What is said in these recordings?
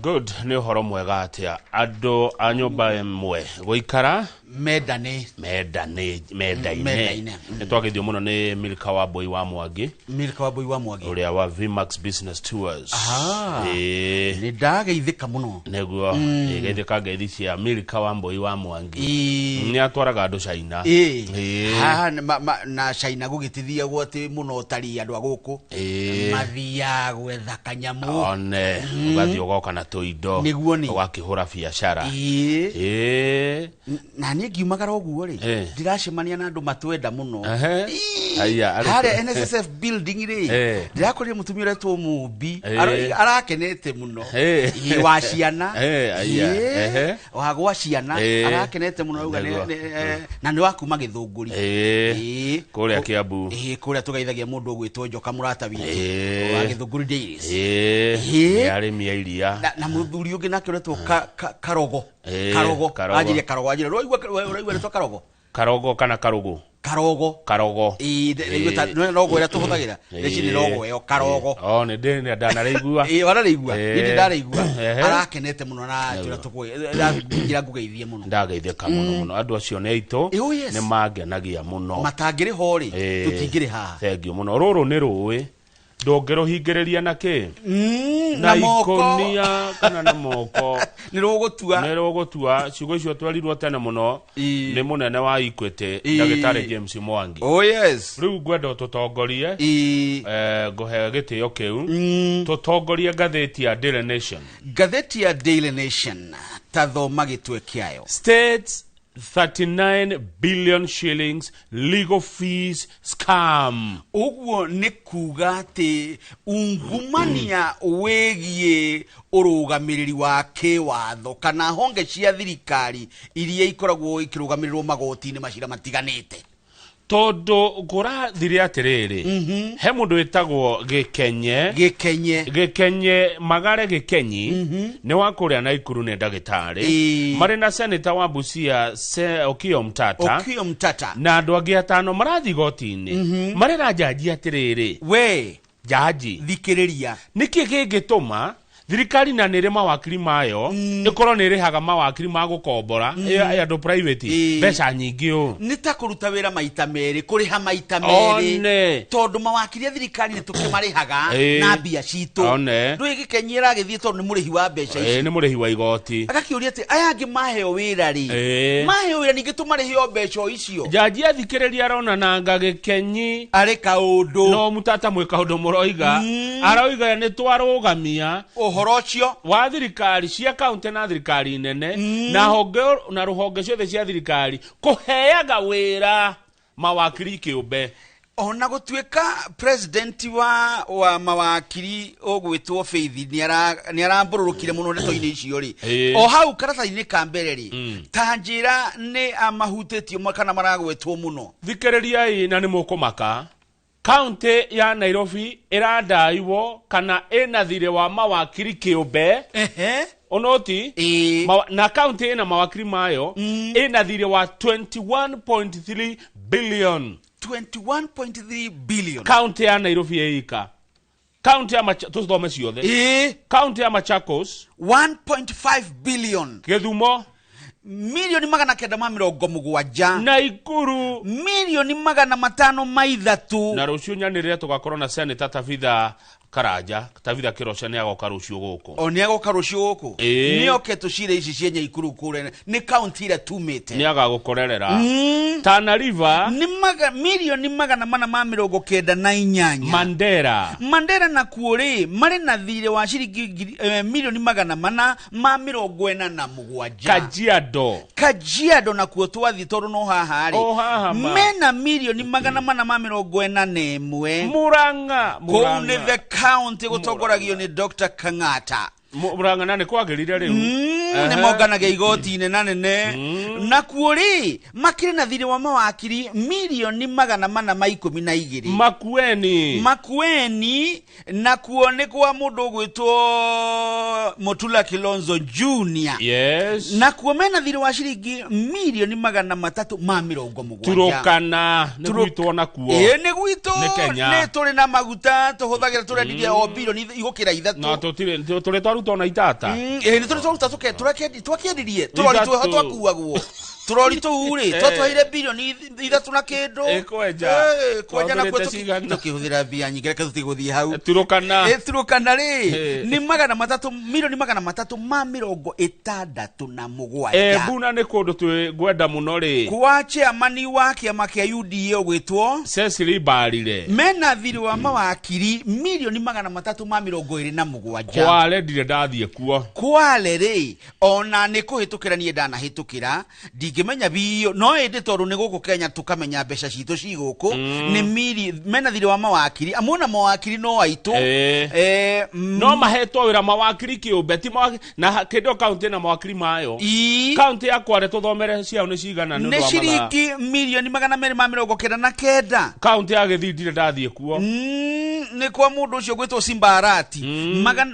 Good, nĩ ũhoro mwega atĩa andũ a nyũmba ĩmwe gũikara mendane. Mendane, mendaine. Mendaine. Nĩ twageithio mũno nĩ Milka wa Mbui wa Mwangi. Milka wa Mbui wa Mwangi. Ũrĩa wa Vmax Business Tours. Ah. Ĩĩ. Nĩ ndageithĩka mũno. Nĩguo ĩgeithĩka ngeithi cia Milka wa Mbui wa Mwangi. Ĩĩ. Nĩ atwaraga andũ China. Ĩĩ. Ĩĩ. Haha na China gũgĩtithiagwo atĩ mũno ũtari andũ a gũkũ. Ĩĩ. Mathiaga gwetha kanyamũ. One ũgathiĩ ũgoka na tũindo. Nĩguo nĩ. Ũgakĩhũra biacara. Ĩĩ. Ĩĩ. Na niĩ ngiumagara ũguo rĩ, ndĩracemania na andũ matwenda mũno. Ehe. Ii, Aya, arĩ harĩa NSSF building rĩ, ndĩrakorire mũtumia ũretwo Mũmbi. Arakenete mũno. Ii, wa ciana. Eh, aya, ehe. Wa gwa ciana. Arakenete mũno auga na nĩ wa kuma Gĩthũngũri. Ĩĩ. Kũrĩa Kĩambu. Ĩĩ, kũrĩa tũgeithagia mũndũ ũgwĩtwo Njoka mũrata witũ. Wa Gĩthũngũri Dairies. Ĩĩ. Ĩĩ. Nĩ arĩmi a iria. Na mũthuri ũngĩ nake ũretwo Karogo. Ĩĩ, Karogo. Karogo. Anjirie Karogo, anjirie ũraigua rĩtwa Karogo? Karogo kana Karugu? Karogo. Karogo. Ĩĩ, ndaigua ta nĩ rogo ĩrĩa tũhũthagĩra. Rĩci nĩ rogo ĩyo, Karogo. Oh, nĩ ndĩ ndanarĩigua. Ĩĩ, wanarĩigua? Ĩĩ. Niĩ ndĩ ndarĩigua. Ehe. Arakenete mũno na njĩra njĩra ngũgeithie mũno. Ndageithĩka mũno mũno. Andũ acio nĩ aitũ. Ĩĩ, oh yes. Nĩ mangenagia mũno. Matangĩrĩ ho rĩ, Ĩĩ. tũtingĩrĩ haha. Thank you mũno. Rũrũ nĩ rũĩ. Ndũngĩrũhingĩrĩria na kĩ? Na moko. Ikũnia kana na moko. Nĩ rũgũtua. Nĩ rũgũtua. Ciugo icio twerirwo tene mũno Ĩĩ. nĩ mũnene wa Equity, Ĩĩ. Ndagĩtarĩ James Mwangi. Oh yes. Rĩu ngwenda ũtũtongorie. Ĩĩ. Ngũhe gĩtĩo kĩu. Tũtongorie ngathĩti ya Daily Nation. Ngathĩti ya Daily Nation, ta thoma gĩtwe kĩayo. States 39 billion shillings legal fees scam. Ũguo nĩ kuga atĩ ungumania wĩgiĩ ũrũgamĩrĩri wa kĩwatho kana honge cia thirikari iria ikoragwo ikĩrũgamĩrĩrwo magoti-inĩ macira matiganĩte. Tondũ kũrathire atĩrĩrĩ, he mũndũ wĩtagwo Gĩkenye. Gĩkenye. Gĩkenye Magare Gĩkenyi nĩ wa kũrĩa Naikuru, nĩ ndagĩtarĩ. Marĩ na seneta wa Busia Okiya Mtata. Okiya Mtata. Na andũ angĩ atano marathiĩ igoti-inĩ marera njanji atĩrĩrĩ, we njanji, thikĩrĩria, nĩkĩ kĩngĩtũma thirikari na nĩ ĩrĩ mawakiri mayo ĩkorwo nĩ ĩrĩhaga mawakiri ma gũkombora ya andũ private mbeca nyingĩ ũũ? Nĩ ta kũruta wĩra maita merĩ, kũrĩha maita merĩ. One. Tondũ mawakiri a thirikari nĩ tũkĩmarĩhaga na mbia citũ. One. Ndũĩ Gĩkenyi ĩragĩthiĩ tondũ nĩ mũrĩhi wa mbeca ici. Nĩ mũrĩhi wa igoti. Agakĩũria atĩ aya angĩ maheo wĩra rĩ, maheo wĩra ningĩ tũmarĩhe o mbeca o icio? Njanji athikĩrĩria arona nanga Gĩkenyi arĩ kaũndũ no Mũtata mwĩ kaũndũ mũroiga. Aroiga nĩ twarũgamia ũhoro ũcio wa thirikari cia kaunti na thirikari nene na honge na rũhonge ciothe cia thirikari kũheaga wĩra mawakiri kĩũmbe. Ona gũtuĩka president wa mawakiri ũgwĩtwo Faith nĩ arambũrũrũkire mũno ndeto-inĩ icio rĩ, o hau karatathi-inĩ ka mbere rĩ, ta njĩra nĩ amahutĩtio kana maragwetwo mũno. Thikĩrĩriai na nĩ mũkũmaka. Kaunti ya Nairobi ĩrandaiwo kana ĩna thirĩ wa mawakiri kĩũmbe. Onoti na kaunti ĩna mawakiri mayo ĩna thirĩ wa 21.3 billion. 21.3 billion. Kaunti ya Nairobi ĩika. Kaunti ya tũthome ciothe. Kaunti ya Machakos 1.5 billion. Gĩthumo milioni 970. Naikuru milioni 503. Na rũciũ nyanĩrĩre tũgakorwo na Senator Tabitha Karanja. Tabitha Kĩroca nĩ agoka rũciũ gũkũ. O nĩ agoka rũciũ gũkũ? Ĩĩ. Nĩ oke tũcire ici cia Nyaikuru kũrĩa nĩ kaunti ĩrĩa tumĩte. Nĩ agagũkorerera. Tana River nĩ milioni 498. Mandera. Mandera nakuo rĩ, marĩ na thirĩ wa ciringi milioni 447. Kajiado. Kajiado nakuo twathiĩ tondũ no haha rĩ. O haha ma. Mena milioni 441. Murang'a. Kũu nĩ the county gũtongoragio nĩ Dr. Kang'ata. Murang'a na nĩ kwagĩrire rĩu. Nĩ monganagia igoti nene nene. Nakuo rĩ makĩrĩ na thirĩ wa mawakiri mirioni 412. Makueni. Makueni nakuo nĩ kwa mũndũ ũgwĩtwo Mutula Kilonzo Junior. Yes. Nakuo mena thirĩ wa ciringi mirioni 370. Turukana nĩ gwitũ nakuo. Ĩĩ nĩ gwitũ. Nĩ Nĩ tũrĩ na maguta tũhũthagĩra tũrendirie o bilioni igũkĩra 3. Na tũtirĩ tũrĩ twaruta ona itata. Ĩĩ nĩ tũrĩ twaruta twakĩendirie tũrori twĩho twakuagwo. Tũrori tũu rĩ twatwaire bilioni 3 na kĩndũ. Kwenja. Kwenja nakuo tũkĩhũthĩra mbia nyingĩ, reke tũtigũthiĩ hau. Turukana. Turukana rĩ nĩ 300 milioni 367. Ebuna nĩ kũndũ twĩngwenda mũno rĩ. Kwa chairman wa kĩama kĩa UDA ũgwĩtwo Cecily Mbarire. Mena thirĩ wa mawakiri milioni 327. Kwale ndirĩ ndathiĩ kuo. Kwale rĩ ona nĩ kũhĩtũkĩra niĩ ndanahĩtũkĩra ndingĩmenya biũ no ĩndĩ tondũ nĩ gũkũ Kenya tũkamenya mbeca citũ ci gũkũ nĩ miri mena thirĩ wa mawakiri amona mawakiri no aitũ no mahetwo wĩra mawakiri kĩũmbe ti mawakiri na kĩndũ kaunti na mawakiri mayo kaunti ya Kwale tũthomere ciao nĩ cigana nĩ ciringi milioni 299. Kaunti ya Gĩthii ndirĩ ndathiĩ kuo. Nĩ kwa mũndũ ũcio gwĩtwo Simba Arati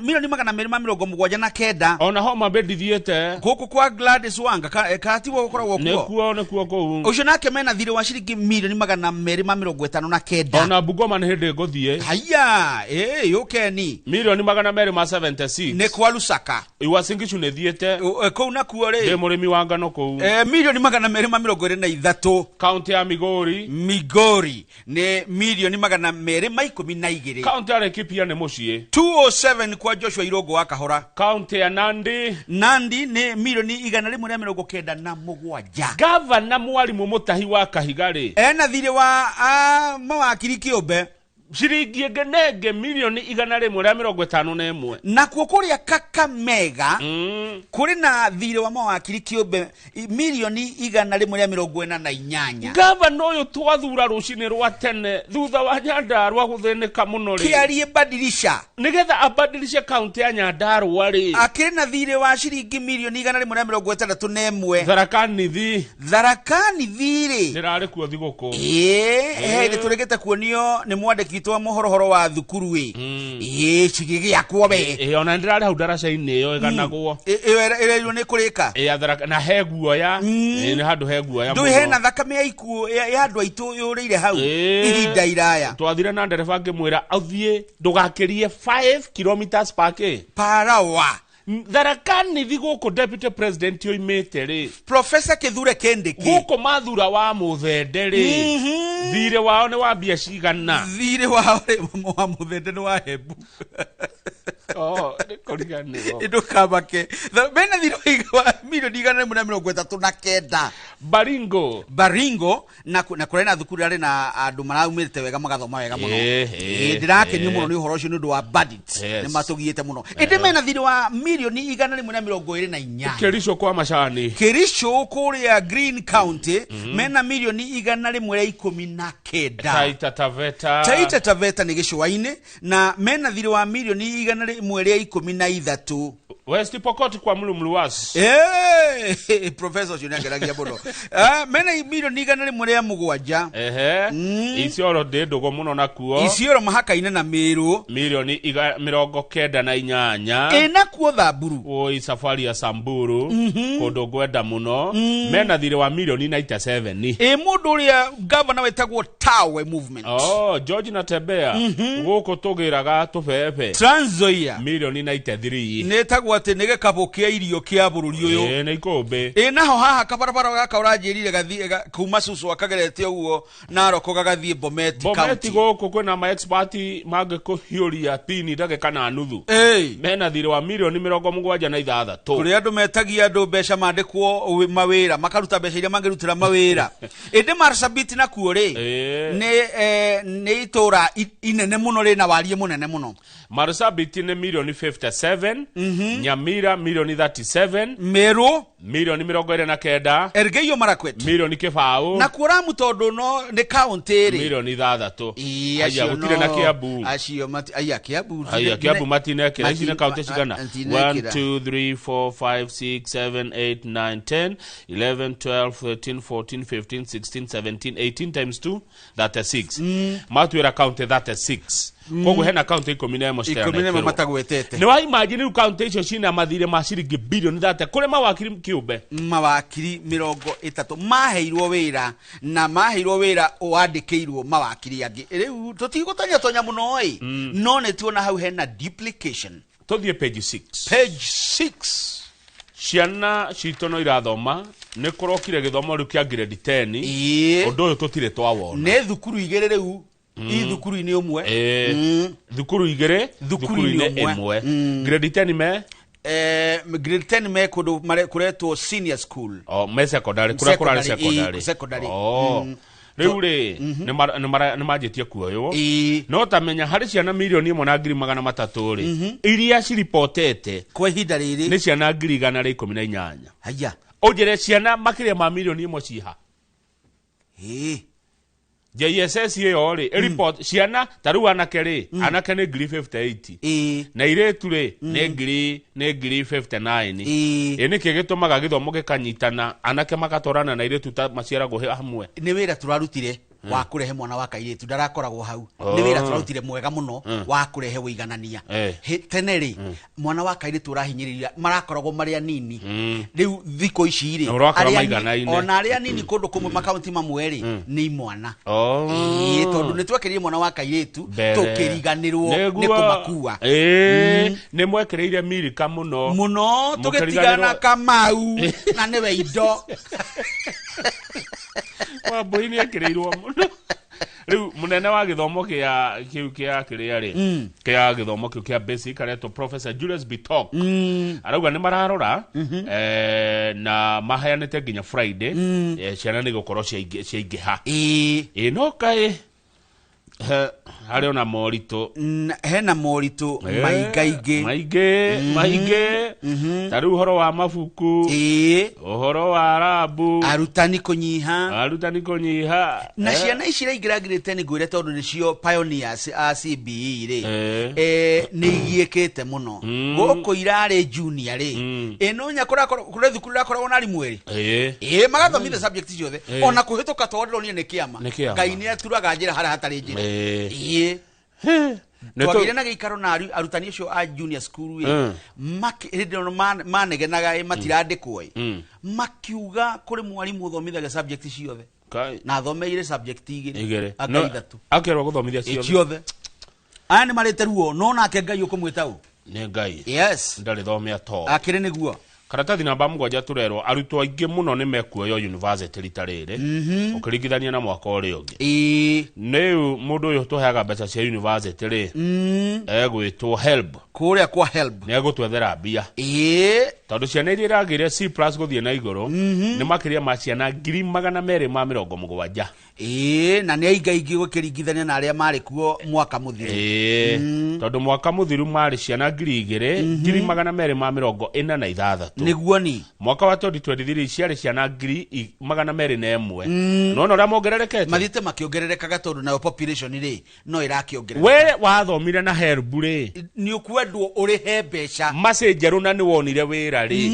milioni 279. Ona Homa Bay ndithiĩte gũkũ kwa Gladys Wanga katiwo gũkoragwo kuo. Nĩkuo kũu. Ũcio nake mena thirĩ wa ciringi milioni 259. Ona Bungoma nĩ hĩndĩ ngũthiĩ. Haya yũkeni milioni 276. Nĩ kwa Lusaka. Uasin Gishu nĩ thiĩte. Kũu nakuo rĩ ndĩ mũrĩmi wa ngano kũu. Milioni 223. Kaunti ya Migori. Migori nĩ milioni 212. Kaunti ya Laikipia nĩ mũciĩ. 207 kwa Joshua Irongo wa Kahora. Kaunti ya Nandi. Nandi nĩ milioni 197. Gavana Mwarimũ Mutahi wa Kahiga rĩ ena thirĩ wa mawakiri kĩũmbe ciringi ĩngĩ nenge milioni 151. Nakuo kũrĩa Kakamega kũrĩ na thirĩ wa mawakiri kĩũmbe milioni 148. Gavana ũyũ twathura rũcinĩ rwa tene thutha wa Nyandarua gũthĩnĩka mũno rĩ kĩarie badilisha nĩgetha abadilishe kaunti ya Nyandarua rĩ akĩrĩ na thirĩ wa ciringi milioni 161. Tharaka Nithi. Tharaka Nithi rĩ ndĩrarĩ kuo thigũkũ. Ĩĩ nĩtũrĩkĩte kuonio nĩ mwandĩki witũ wa mohorohoro wa thukuru ĩ ĩ cigĩgĩakwo we ĩ ona ndĩrarĩ hau ndaraca-inĩ ĩyo ĩganagwo ĩyo ĩrerirwo nĩ kũrĩka ĩ na he guoya nĩ handũ he guoya ndũĩ hena thakame ya ikuũ ya andũ aitũ yũrĩire hau ihinda iraya. Twathire na ndereba ngĩmwĩra ũthiĩ ndũgakĩrie 5 kilometers per k per hour. Tharaka Nithi gũkũ deputy president oimĩte rĩ Professor Kithure Kindiki gũkũ mathura wa Mũthende rĩ thirĩ wao nĩ wa mbia cigana. Thirĩ wao rĩ wa Mũthende nĩ wa Embu. Oh, nĩ kũriganĩrwo. Ndũkamake. Mena thirĩ wa milioni 139. Baringo. Baringo na kũrĩ na thukuru arĩ na andũ maraumĩrĩte wega magathoma wega mũno. Ndĩrakenio mũno nĩ ũhoro ũcio nĩ ũndũ wa bandits nĩ matũgiĩte mũno. Ĩndĩ mena thirĩ wa milioni 128. Kericho kwa macani. Kericho kũrĩa Green County mena milioni 119. Taita Taveta. Taita Taveta nĩ gĩcũa-inĩ na mena thirĩ wa milioni 113. West Pokot kwa Mulumuluwas. Professor ũcio nĩangeragia mũno. Mena milioni 107. Ehe. Isiolo ndĩ ndũgũ mũno nakuo. Isiolo mahaka-inĩ na Meru. Milioni 98. Ĩ nakuo Thamburu. Oi safari ya Samburu kũndũ ngwenda mũno. Mena thirĩ wa milioni 97. Ĩ mũndũ ũrĩa gavana wetagwo Tawe Movement. Oh, George Natembea. Gũkũ tũgĩraga tũbebe. Trans Nzoia. Milioni 93. Nĩ ĩtagwo atĩ nĩ gĩkabũ kĩa irio kĩa bũrũri ũyũ. Ĩ nĩ ikũmbĩ. Ĩ naho haha kabarabara gaka ũranjĩrire gathiĩ kuma Suswa kagerete ũguo Narok gagathiĩ Bomet County. Bomet gũkũ kwĩna ma expert mangĩkũhiũria pini ndagĩka na nuthu. Mena thirĩ wa milioni 76. Kũrĩa andũ metagia andũ mbeca mandĩkwo mawĩra makaruta mbeca iria mangĩrutĩra mawĩra. Ĩndĩ Marsabit nakuo rĩ nĩ itũra inene mũno rĩna wariĩ mũnene mũno. Marsabit nĩ milioni 57. Nyamira milioni 37, Meru milioni 29, Elgeyo Marakwet milioni kĩbaũ, na kuo Ramu tondũ no nĩ kaunti rĩ, milioni 6. Ĩĩ, Aya, acio gũtirĩ na no- Kiambu. Acio mati aya Kiambu. Aya, Kiambu matinekĩra. Ici nĩ kaunti cigana? 1 Matinekĩra. 2 3 4 5 6 7 8 9 10 11 12 13 14 15 16 17 18 times 2, 36. Matwĩra kaunti 36, koguo hena kaunti 11. 11 matagwetete. Nĩ wa imagine rĩu kaunti icio cina mathirĩ ma ciringi bilioni 30 kũrĩ mawakiri kĩũmbe. Mawakiri 30 maheirwo wĩra, na maheirwo wĩra wandĩkĩirwo mawakiri angĩ. Rĩu tũtigũtonya tonya mũno ĩ, no nĩ tuona hau hena duplication. Tũthiĩ page 6. Page 6. Ciana citũ no irathoma, nĩ kũrokire gĩthomo rĩu kĩa grade 10. Ũndũ ũyũ tũtirĩ twawona. Nĩ thukuru igĩrĩ rĩu i thukuru-inĩ ũmwe. Thukuru igĩrĩ thukuru-inĩ thukuru-inĩ ĩmwe. Ĩmwe. Grade 10 me Grade 10 me kũndũ kũretwo senior school. O me secondary kũrĩa kũrarĩ. Secondary, Secondary. Ĩ, secondary. Oh. Rĩu rĩ, nĩ manjĩtie kuoywo. No tamenya harĩ ciana 1,300,000 rĩ, iria ciripotete Kwa ihinda rĩrĩ. Nĩ ciana 118,000. Haya. Ũnjĩre ciana makĩria ma 1 million ciha? JSS ĩyo rĩ, ĩripot ciana ta rĩu anake rĩ, anake nĩ 58,000. Na irĩtu rĩ, nĩ ngiri 59. Ĩ nĩkĩ gĩtũmaga gĩthomo gĩkanyitana, anake magatwarana na irĩtu ta maciaragwo hamwe? Nĩ wĩra tũrarutire wa kũrehe mwana wa kairĩtu ndarakoragwo hau. Nĩ wĩra tũrarutire mwega mũno wa kũrehe ũiganania. Tene rĩ, mwana wa kairĩtu ũrahinyĩrĩria marakoragwo marĩ anini. Rĩu thikũ ici rĩ, Na ũrakora arĩa maiganaine. Ona arĩa anini kũndũ kũmwe makaunti mamwe rĩ, nĩ imwana. Oh. Ĩĩ, tondũ nĩ twekĩrire mwana wa kairĩtu Mbere. tũkĩriganĩrwo nĩ Nĩguo. kũmakua. Ĩĩ, nĩ mwekĩrĩire mirika mũno. Mũno. Mũkĩriganĩrwo. Tũgĩtigana Kamau na nĩwe indo. Wambui nĩ ekĩrĩirwo mũno. Rĩu mũnene wa gĩthomo kĩa kĩu kĩa kĩrĩa rĩ, kĩa gĩthomo kĩu kĩa basic, aretwo Professor Julius Bitok, arauga nĩ mararora, na maheanĩte nginya Friday, ciana nĩ gũkorwo ciaingĩha. Ĩ no kaĩ harĩ ona moritũ. Hena moritũ maingaingĩ. Maingĩ maingĩ, ta rĩu ũhoro wa mabuku, ũhoro wa rabu, arutani kũnyiha, arutani kũnyiha. Na ciana ici iraingĩra grade 10, ngwĩre tondũ nĩcio pioneers a CBE rĩ, nĩ igiĩkĩte mũno. Gũkũ irarĩ junior rĩ, ĩno nya kũrĩ thukuru irakoragwo na arimũ erĩ. Ĩĩ, magathomithia subject ciothe. Ona kũhĩtũka to ndĩronire nĩ kĩama. Nĩ kĩama. Ngai nĩ aturaga njĩra harĩa hatarĩ njĩra. He. Nĩ Twagĩire na gĩikaro na arutani acio a junior school ĩ, hĩndĩ ĩyo manegenaga ĩ matirandĩkwo ĩ, makiuga kũrĩ mwarimũ ũthomithagia subject ciothe Kai. na athomeire subject igĩrĩ, Igĩrĩ. anga No, ithatũ. akerwo gũthomithia Ĩ, ciothe. Ciothe. Aya nĩ marĩte ruo, no nake Ngai ũkũmwĩta ũ? Nĩ Ngai. Yes. Ndarĩ thome ato. Akĩrĩ nĩguo. Karatathi namba 7, tũrerwo arutwo aingĩ mũno nĩ mekuoywo university rita rĩrĩ ũkĩringithania na mwaka ũrĩa ũngĩ. Rĩu mũndũ ũyũ tũheaga mbeca cia university rĩ, egwĩtwo HELB. Kũrĩa kwa HELB. Nĩ egũtwethera mbia, tondũ ciana iria iragĩire C plus gũthiĩ na igũrũ nĩ makĩria ma ciana 270,000. Ĩĩ, na nĩ aingaingĩ gũkĩringithania na arĩa marĩ kuo mwaka mũthiru. Ĩĩ, tondũ mwaka mũthiru marĩ ciana 2,246. Nĩguo ni. Mwaka wa 2023 ciarĩ ciana 201,000. Nona ũrĩa mongererekete. Mathiĩte makĩongererekaga tondũ nayo population rĩ, no ĩrakĩongerereka. We wathomire na HELB rĩ, Nĩ ũkwendwo ũrĩhe mbeca. Macĩ njerũ na nĩ wonire wĩra rĩ,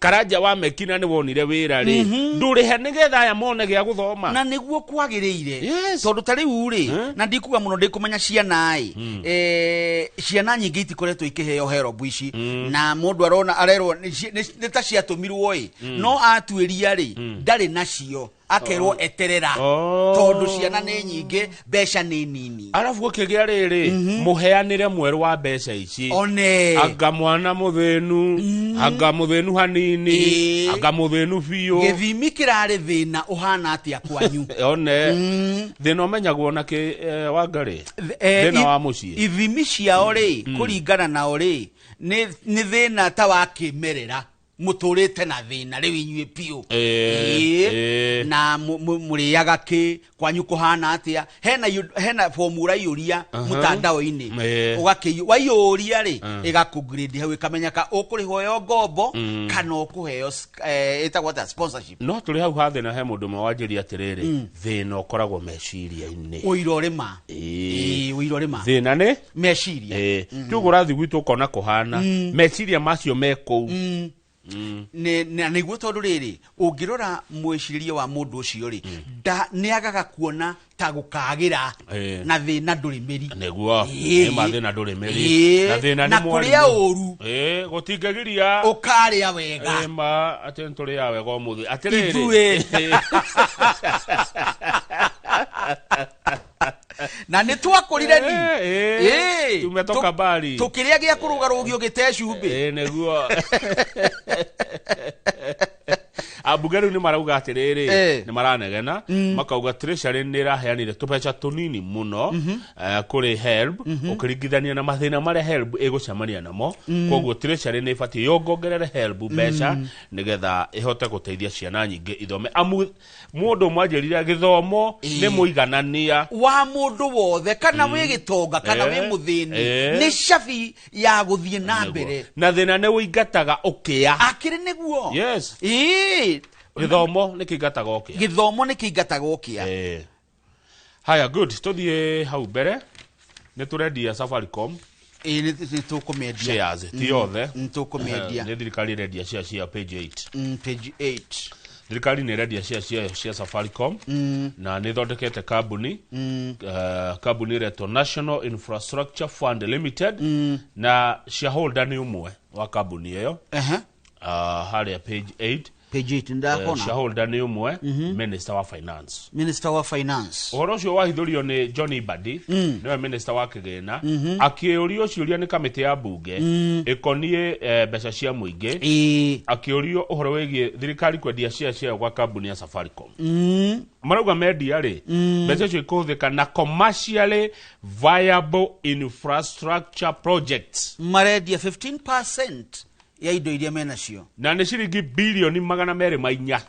Karanja wa Mekina nĩ wonire wĩra rĩ, ndũrĩhe nĩgetha aya mone gĩa gũthoma. Na nĩguo kwagĩrĩire. Tondũ ta rĩu rĩ, na ndikuga mũno ndĩkũmenya ciana ĩ, ciana nyingĩ itikoretwo ikĩheo HELB ici, na mũndũ arona arerwo nĩ ta ciatũmirwo ĩ, no atuĩria rĩ, ndarĩ nacio, akerwo eterera. Tondũ ciana nĩ nyingĩ, mbeca nĩ nini. Arabu gũkĩgĩa rĩrĩ mũheanĩre mwerũ wa mbeca ici. One. Anga mwana mũthĩnu, anga mũthĩnu hanini, anga mũthĩnu biũ. Gĩthimi kĩrarĩ thĩna ũhana atĩa kwanyu? One thĩna ũmenyagwo na kĩ, Wangarĩ, thĩna wa mũciĩ. Ithimi ciao rĩ, kũringana nao rĩ, nĩ thĩna ta wa kĩmerera. Mũtũrĩte na thĩna rĩu inyuĩ biũ. Na mũrĩaga kĩ, kwanyu kũhana atĩa, hena fomu ũraiyũria mũtandao-inĩ, waiyũria rĩ ĩgakũgrade hau, ĩkamenyeka ũkũrĩhwo yo ngombo kana ũkũheo ĩtagwo atĩa, sponsorship. No tũrĩ hau ha thĩna, he mũndũ ũmwe wanjĩria atĩrĩrĩ, thĩna ũkoragwo meciria-inĩ. Ũira ũrĩma. Ũira ũrĩma. Thĩna nĩ meciria. Tuge ũrathiĩ gwitũ ũkona kũhana meciria macio me kũu. Na nĩguo tondũ rĩrĩ ũngĩrora mwĩcirĩrie wa mũndũ ũcio rĩ, nĩagaga kuona ta gũkagĩra na thĩna ndũrĩ mĩri. Nĩguo nĩ ma thĩna ndũrĩ mĩri. Na thĩna nĩ kũrĩa ũru gũtingĩgiria ũkarĩa wega. Ma atĩ nĩtũrĩaga wega ũmũthĩ. Atĩrĩrĩ. Na nĩ twakũrire ni. Tumetoka mbali. Tũkĩrĩa gĩa kũrũgarũgio gĩte cumbĩ. Nĩguo. Ambunge rĩu nĩ marauga atĩrĩrĩ, nĩ maranegena, makauga Treasury nĩ ĩraheanire tũbeca tũnini mũno kũrĩ HELB ũkĩringithania na mathĩna marĩa HELB ĩgũcemania namo. Koguo Treasury nĩ ĩbatiĩ yongongerere HELB mbeca nĩgetha ĩhote gũteithia ciana nyingĩ ithome. Amu mũndũ ũmwe anjĩrire gĩthomo nĩ mũiganania wa mũndũ wothe, kana wĩ gĩtonga kana wĩ mũthĩni, nĩ cabi ya gũthiĩ na mbere. Na thĩna nĩ ũingataga ũkĩa. Akĩrĩ nĩguo. Yes. Gĩthomo nĩ kĩingataga ũkĩa. Gĩthomo nĩ kĩingataga ũkĩa. Haya, good. Tũthiĩ hau mbere. Nĩ tũrendia Safaricom. Nĩ tũkũmĩendia. Shares, ti yothe. Nĩ tũkũmĩendia. Nĩ thirikari ĩrendia shares cia page 8. Page 8. Thirikari nĩ ĩrendia shares cia Safaricom na nĩ ĩthondekete kambuni, kambuni ĩretwo National Infrastructure Fund Limited, na shareholder nĩ ũmwe wa kambuni ĩyo. Harĩa page 8. Page 8 ndakona. Shareholder nĩ ũmwe, Minister wa Finance. Minister wa Finance. Ũhoro ũcio wahithũrio nĩ John Mbadi, nĩwe Minister wa Kĩgĩna, akĩũrio ciũria nĩ kamĩtĩ ya mbunge ĩkoniĩ mbeca cia mũingĩ, akĩũrio ũhoro wĩgiĩ thirikari kwendia share ciayo gwa kambuni ya Safaricom. Marauga mendia rĩ, mbeca icio ikũhũthĩka na commercially viable infrastructure projects. Marendia 15% ya indo iria menacio. Na nĩ ciringi bilioni 204.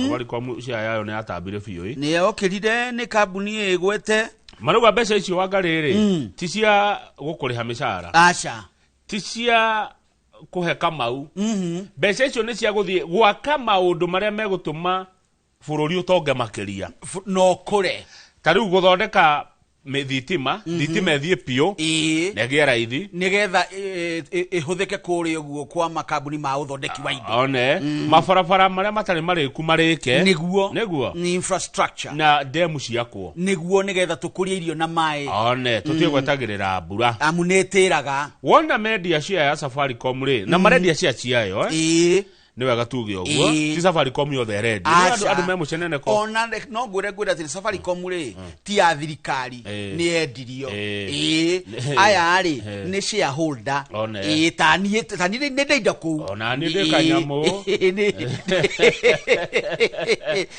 Safaricom share yayo nĩ yatambire biũ. Nĩ yokĩrire nĩ kambuni ĩgwete. Marauga mbeca icio wanga rĩrĩ, ti cia gũkũrĩha mĩcara. Aca. Ti cia kũhe Kamau. Mbeca icio nĩ cia gũthiĩ gwaka maũndũ marĩa megũtũma bũrũri ũtonge makĩria. No kũre. Ta rĩu gũthondeka thitima, thitima ĩthiĩ biũ, na ĩgĩe raithi. Nĩgetha ĩhũthĩke kũrĩa ũguo kwa makambuni ma ũthondeki wa indo. One, mabarabara marĩa matarĩ marĩku marĩke. Nĩguo. Nĩguo. Ni infrastructure. Na demu ciakwo. Nĩguo, nĩgetha tũkũrie irio na maĩ. One, tũtige gwetagĩrĩra mbura. Amu nĩ ĩtĩraga. Wona mendia share ya Safaricom rĩ, na marendia share ciayo, Nĩ wega tuge ũguo. Ti Safaricom yothe ĩrendio. Nĩ andũ me mũceneneko. Ona no ngwĩre atĩ Safaricom rĩ, ti ya thirikari, nĩ yendirio. Aya rĩ, nĩ shareholder. Ta niĩ nĩ ndĩinda kũu. Ona niĩ ndĩ kanyamũ.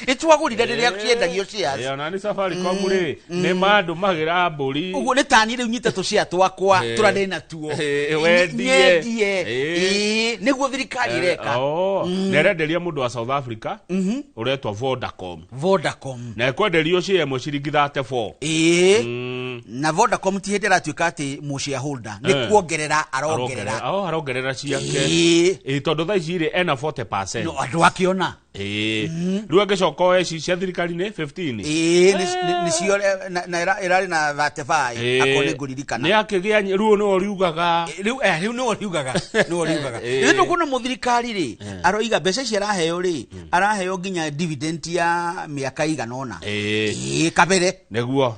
Nĩ twagũrire rĩrĩa ciendagio shares. Ona nĩ Safaricom rĩ, nĩ mandũmagĩra mbũri. Ũguo nĩ ta niĩ rĩu nyite tũshare twakwa, tũrĩa ndĩ natuo. Wendie. Nyendie. Nĩguo thirikari ĩreka. Na ĩrenderia mũndũ wa South Africa ũretwo Vodacom. Vodacom. Na ĩkwenderio share ĩmwe ciringi 34. Na Vodacom ti hĩndĩ ĩratuĩka atĩ mũ shareholder, nĩ kuongerera arongerera. Arongerera ciake. Tondũ thaa ici rĩ, ena 40%. No, andũ akĩona. Rĩu angĩcoka oe cia thirikari nĩ 15. Nĩcio, na ĩrarĩ na 35, akorwo nĩ ngũririkana. Nĩ akĩgĩa rĩu nĩwe ũriugaga. Rĩu, rĩu nĩwe ũriugaga, nĩwe ũriugaga. Rĩu nĩkuona mũthirikari rĩ, aroiga mbeca ici araheo rĩ, araheo nginya dividend ya mĩaka igana ũna. Kabere. Nĩguo.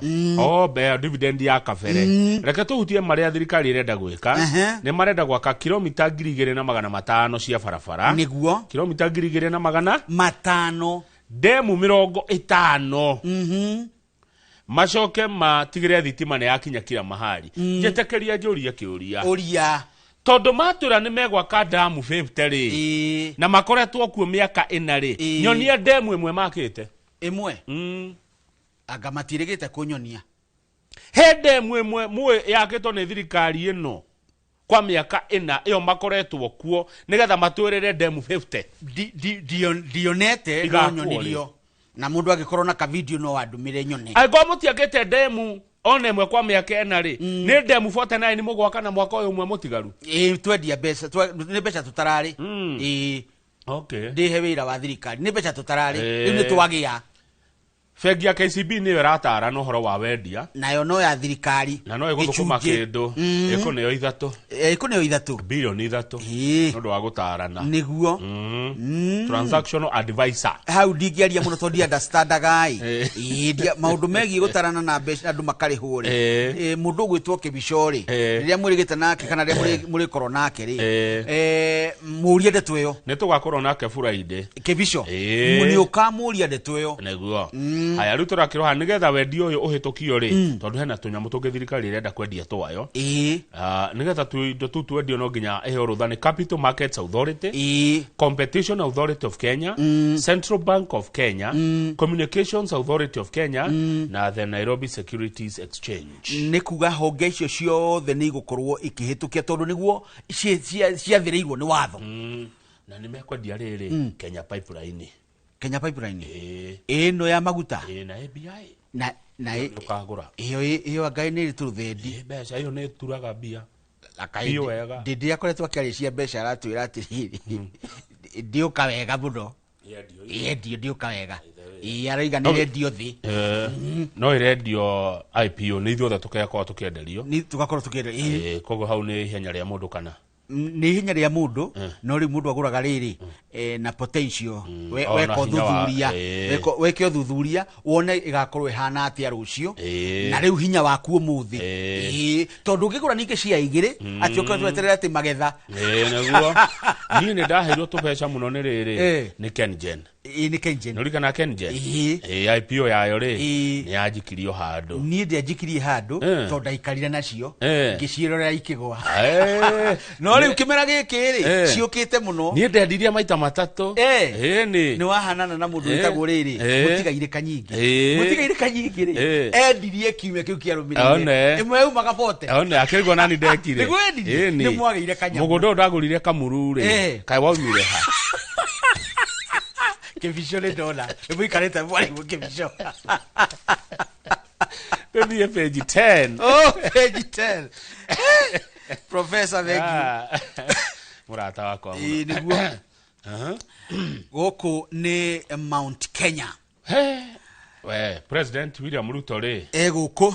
Dividend ya kabere. Reke tũhutie marĩa thirikari ĩrenda gwĩka. Nĩ marenda gwaka kilomita 2500 cia barabara. Nĩguo. Kilomita 2500. 5. Demu 50. Macoke matigĩre thitima nĩ yakinya kila mahali. Njĩtĩkĩria njũrie kĩũria. Ũria. Tondũ matũra nĩ megwaka damu 50 rĩ, na makoretwo kuo mĩaka ĩna rĩ, nyonia demu ĩmwe makĩte. Ĩmwe? Anga matirĩgĩte kũnyonia. He demu ĩmwe mũĩ yakĩtwo nĩ thirikari ĩno Kwa mĩaka 4 ĩyo makoretwo kuo nĩgetha matwĩrĩre demu 50. Ndionete no Igakwo nyonirio na mundu angikorwo na ka video no andumire nyone. Angĩkorwo mũtiakĩte demu ona ĩmwe kwa mĩaka 4 rĩ, nĩ demu 49 mũgwaka na mwaka ũyũ ũmwe mũtigaru. Twendia mbeca, nĩ mbeca tũtararĩ. Okay. Ndihe wĩra wa thirikari, nĩ mbeca tũtararĩ. Rĩu nĩ twagĩa. Bengi ya KCB nĩyo ĩratara na ũhoro wa wendia. Nayo no ya thirikari. Na no ĩgũthũkũma Gĩcunjĩ. kĩndũ. Ĩkũneo 3. Ĩkũneo 3. Bilioni 3. Nĩ ũndũ wa gũtarana. Nĩguo. Transactional advisor. Hau ndingĩaria mũno tondũ ndiunderstandaga ĩ. Maũndũ megiĩ gũtarana na mbeca andũ makarĩhwo rĩ. Mũndũ ũgwĩtwo Kĩbico rĩ, rĩrĩa mwĩrĩgĩte nake kana rĩrĩa mũrĩkorwo nake rĩ, mũrie ndeto ĩyo. Nĩ tũgakorwo nake Friday. Kĩbico. Nĩ ũkamũria ndeto ĩyo. Nĩguo. Haya, rĩu tũrakĩroha nĩgetha wendia ũyũ ũhĩtũkio rĩ, tondũ hena tũnyamũ tũngĩ thirikari ĩrenda kwendia twayo. Nĩgetha indo tũu twendio no nginya ĩheo rũtha nĩ Capital Markets Authority, Competition Authority of Kenya, Central Bank of Kenya, Communications Authority of Kenya, na the Nairobi Securities Exchange. Nĩ kuga honge icio ciothe nĩ igũkorwo ikĩhĩtũkia tondũ nĩguo ciathĩrĩirwo nĩ watho. Na nĩ mekwendia rĩrĩ Kenya Pipeline. Kenya Pipeline. Ĩno ya maguta. Na ABI. Na Ndũkagũra. Ĩyo anga nĩ ĩrĩ tũrũthendi. Mbeca ĩyo nĩ ĩturaga mbia. Akaĩ Biũ wega. Ndĩndĩ akoretwo akĩaria cia mbeca aratwĩra atĩrĩrĩ, ndĩũka wega mũno. Yendio ndĩũka wega. Arauga nĩ rendio thĩ. No ĩrendio IPO nĩ ithuothe tũkekorwo tũkĩenderio. Nĩ tũgakorwo tũkĩenderio. Koguo hau nĩ ihenya rĩa mũndũ kana? Nĩ ihenya rĩa mũndũ, no rĩu mũndũ agũraga rĩrĩ, na potential. Ona Weka hinya wa- ũthuthuria. Weke ũthuthuria, wone ĩgakorwo ĩhana atĩa rũciũ. Na rĩu hinya waku ũmũthĩ. Tondũ ũngĩgũra ningĩ cia igĩrĩ, atĩ ũke tweterere atĩ magetha. Nĩguo. Niĩ nĩ ndaheirwo tũbeca mũno nĩ rĩrĩ, nĩ KenGen. Nĩ KenGen. Nĩ ũririkanaga KenGen? IPO yayo rĩ, nĩ yanjikirio handũ. Niĩ ndianjikirie handũ, tondũ ndaikarire nacio, ngĩciĩrorera ikĩgũa. No rĩu kĩmera gĩkĩ rĩ, ciũkĩte mũno. Niĩ ndendirie maita matatũ. Nĩ. Nĩ wahanana na mũndũ wĩtagwo rĩrĩ, mũtigaire Kanyingĩ. Mũtigaire Kanyingĩ rĩ, endirie kiumia kĩu kĩarũmĩrĩire. Ĩmwe yaumaga bote. One, akĩrigwo nani ndekire. Nĩguo endirie? Nĩ. Nĩ mwagĩire kanyamũ. Mũgũnda ũyũ ndagũrire Kamuru rĩ, kaĩ waumire ha? Kĩbico nĩ ndona. Nĩ mũikarĩte mwarĩmũ kĩbico. Tũthiĩ page 10. Oh, page 10. Professor, thank you. Mũrata wakwa mũno. Nĩguo. Gũkũ nĩ Mount Kenya. He. We, President William Ruto rĩ. Gũkũ.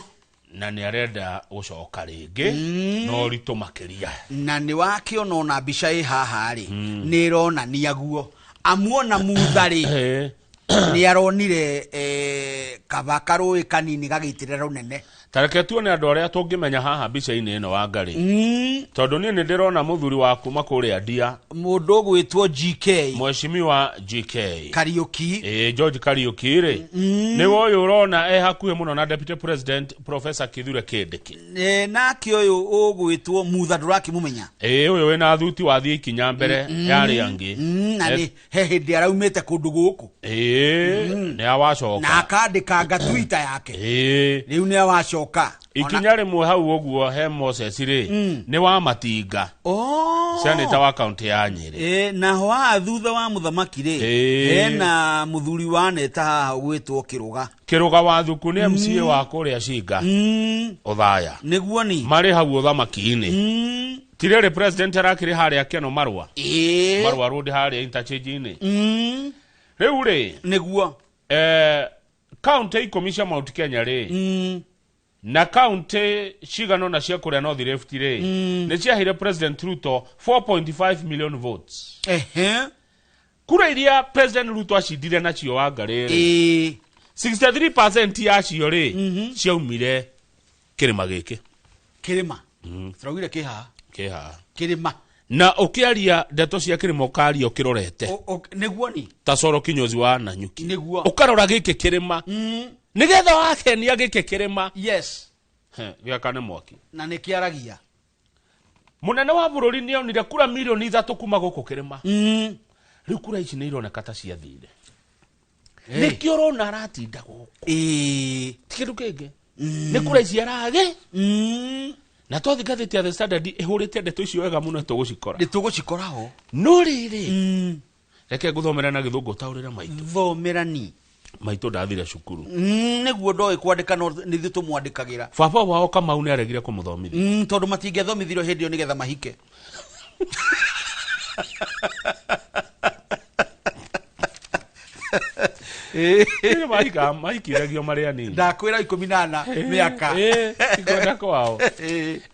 Na nĩ arenda gũcoka rĩngĩ, na ũritũ makĩria. Na nĩ wakĩona ona mbica ĩ haha rĩ, nĩ ĩronania guo. Amuona Mutha rĩ, nĩ aronire, kaba karũĩ kanini gagĩitĩrĩra rũnene. Ta reke tuone andũ arĩa tũngĩmenya haha mbica-inĩ ĩno wa Ngarĩ. Tondũ niĩ nĩ ndĩrona mũthuri wa kuma kũrĩa Ndia. Mũndũ ũgwĩtwo GK. Mheshimiwa GK. Kariuki. George Kariuki rĩ. Nĩwe ũyũ ũrona e hakuhĩ mũno na Deputy President Professor Kithure Kindiki. Nake ũyũ ũgwĩtwo Mutha ndũrakĩmũmenya? Ũyũ wĩna thuti wathiĩ ikinya mbere ya arĩa angĩ. Na nĩ he hĩndĩ araumĩte kũndũ gũkũ. Nĩ awacoka. Na akandĩkanga Twitter yake. Rĩu nĩ awacoka. Ikinya rĩmwe hau ũguo he Moses rĩ, nĩ wa Matinga. Senator wa kaunti ya Nyeri. Naho haha thutha wa mũthamaki rĩ, hena mũthuri wa neta haha ũgwĩtwo Kĩrũga. Kĩrũga wa Thuku nĩ MCA wa kũrĩa Cinga. Othaya. Nĩguo ni. Marĩ hau ũthamaki-inĩ. Tirĩrĩ president arakĩrĩ harĩa Keno Marua. Marua Road harĩa interchange-inĩ. Rĩu rĩ, Nĩguo. Kaunti 10 cia Mount Kenya rĩ, na kaunti cigana ũna cia kũrĩa North Rift rĩ, nĩ ciaheire President Ruto 4.5 million votes. Kura iria President Ruto acindire nacio Wangarĩ rĩ, 63% yacio rĩ, ciaumire kĩrĩma gĩkĩ. Kĩrĩma? Tũraugire kĩ haha? Kĩ haha. Kĩrĩma. Na ũkĩaria ndeto cia kĩrĩma ũkaria ũkĩrorete. Nĩguo ni? Ta Coro Kinyozi wa Nanyuki. Nĩguo. Ũkarora gĩkĩ kĩrĩma. Nĩgetha wakenia gĩkĩ kĩrĩma. He, gĩakane mwaki. Na nĩ kĩaragia. Mũnene wa bũrũri nĩ onire kura mirioni 3 kuma gũkũ kĩrĩma. Rĩu kura ici nĩ ironeka ta ciathire. Nĩkĩo ũrona aratinda gũkũ. Ti kĩndũ kĩngĩ. Nĩ kura ici aragĩ. Na twathi ngathĩti ya The Standard ĩhũrĩte ndeto icio wega mũno tũgũcikora. Nĩ tũgũcikora ho. No rĩrĩ, reke ngũthomera na gĩthũngũ ũtaũrĩre maitũ. Thomerani. Maitũ ndathire cukuru. Nĩguo ndoĩ kwandĩka no nĩ ithuĩ tũmwandĩkagĩra. Baba wao Kamau nĩ aregire kũmũthomithia. Tondũ matingĩathomithirio hĩndĩ ĩyo nĩgetha mahike. Nĩ mahika mahikithagio marĩ anini. Ndakwĩra 14 mĩaka. Ti kwenda kwao.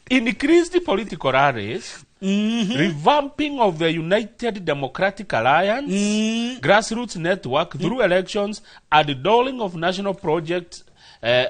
Increased political rallies, revamping of the United Democratic Alliance, grassroots network through elections, and the doling of national projects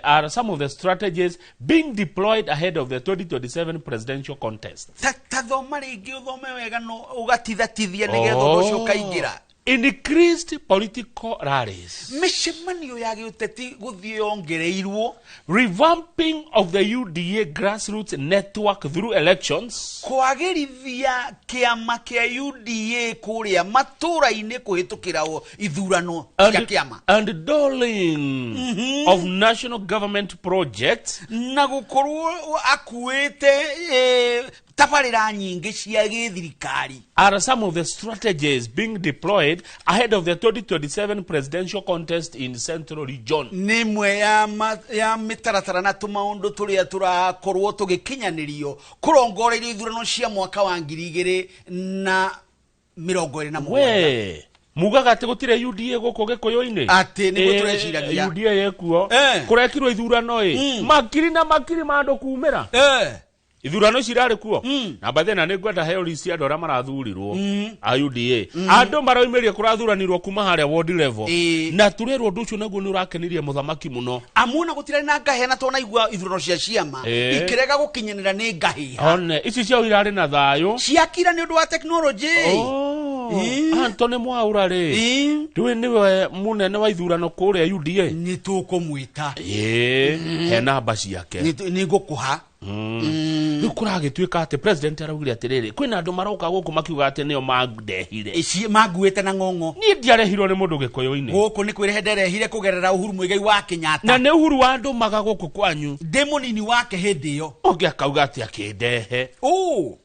are some of the strategies being deployed ahead of the 2027 presidential contest. Ta thoma rĩngĩ ũthome wega no ũgatithatithia nĩgetha ũndũ ũcio ũkaingĩra. Increased political rallies, Mĩcemanio ya gĩũteti gũthiĩ yongereirwo. Revamping of the UDA grassroots network through elections, Kwagĩrithia kĩama kĩa UDA kũrĩa matũra-inĩ kũhĩtũkĩra ithurano cia kĩama. and doling of national government projects Na gũkorwo akuĩte tabarĩra nyingĩ cia gĩthirikari are some of the strategies being deployed ahead of the 2027 presidential contest in Central Region. Nĩ ĩmwe ya mĩtaratara na tũmaũndũ tũrĩa tũrakorwo tũgĩkinyanĩrio kũrongoreirio ithurano cia mwaka wa 2027. We mugaga atĩ gũtirĩ UDA gũkũ gĩkũyũ-inĩ. Atĩ nĩguo tũreciragia. UDA ĩkuo. Kũrekirwo ithurano ĩ makiri na makiri ma andũ kumĩra. Ithurano ici irarĩ kuo na mbathĩ na nĩ ngwenda heo list ya andũ arĩa marathurirwo a UDA, andũ maroimĩrie kũrathuranirwo kuma harĩa ward level. Na tũrerwo ũndũ ũcio naguo nĩ ũrakenirie mũthamaki mũno. Amuona gũtirarĩ na ngahĩa na tonaigua ithurano cia ciama ikĩrega gũkinyanĩra nĩ ngahĩha. One ici ciao irarĩ na thayũ. Ciakira nĩ ũndũ wa tekinoronjĩ. Oh, Anthony Mwaura rĩ, ndũĩ nĩwe mũnene wa ithurano kũrĩa UDA? Nĩ tũkũmwĩta. Ĩĩ, he namba ciake. Nĩ ngũkũha. Rĩu kũragĩtuĩka atĩ president araugire atĩrĩrĩ, kwĩna andũ maroka gũkũ makiuga atĩ nĩo mandehire. Ici manguĩte na ng'ong'o. Niĩ ndiarehirwo nĩ mũndũ gĩkũyũ-inĩ. Gũkũ nĩ kwĩrehe nderehire kũgerera Uhuru Muigai wa Kenyatta. Na nĩ Uhuru wandũmaga gũkũ kwanyu. Ndĩ mũnini wake hĩndĩ ĩyo. Ũngĩ akauga atĩ akĩndehe. Ũ.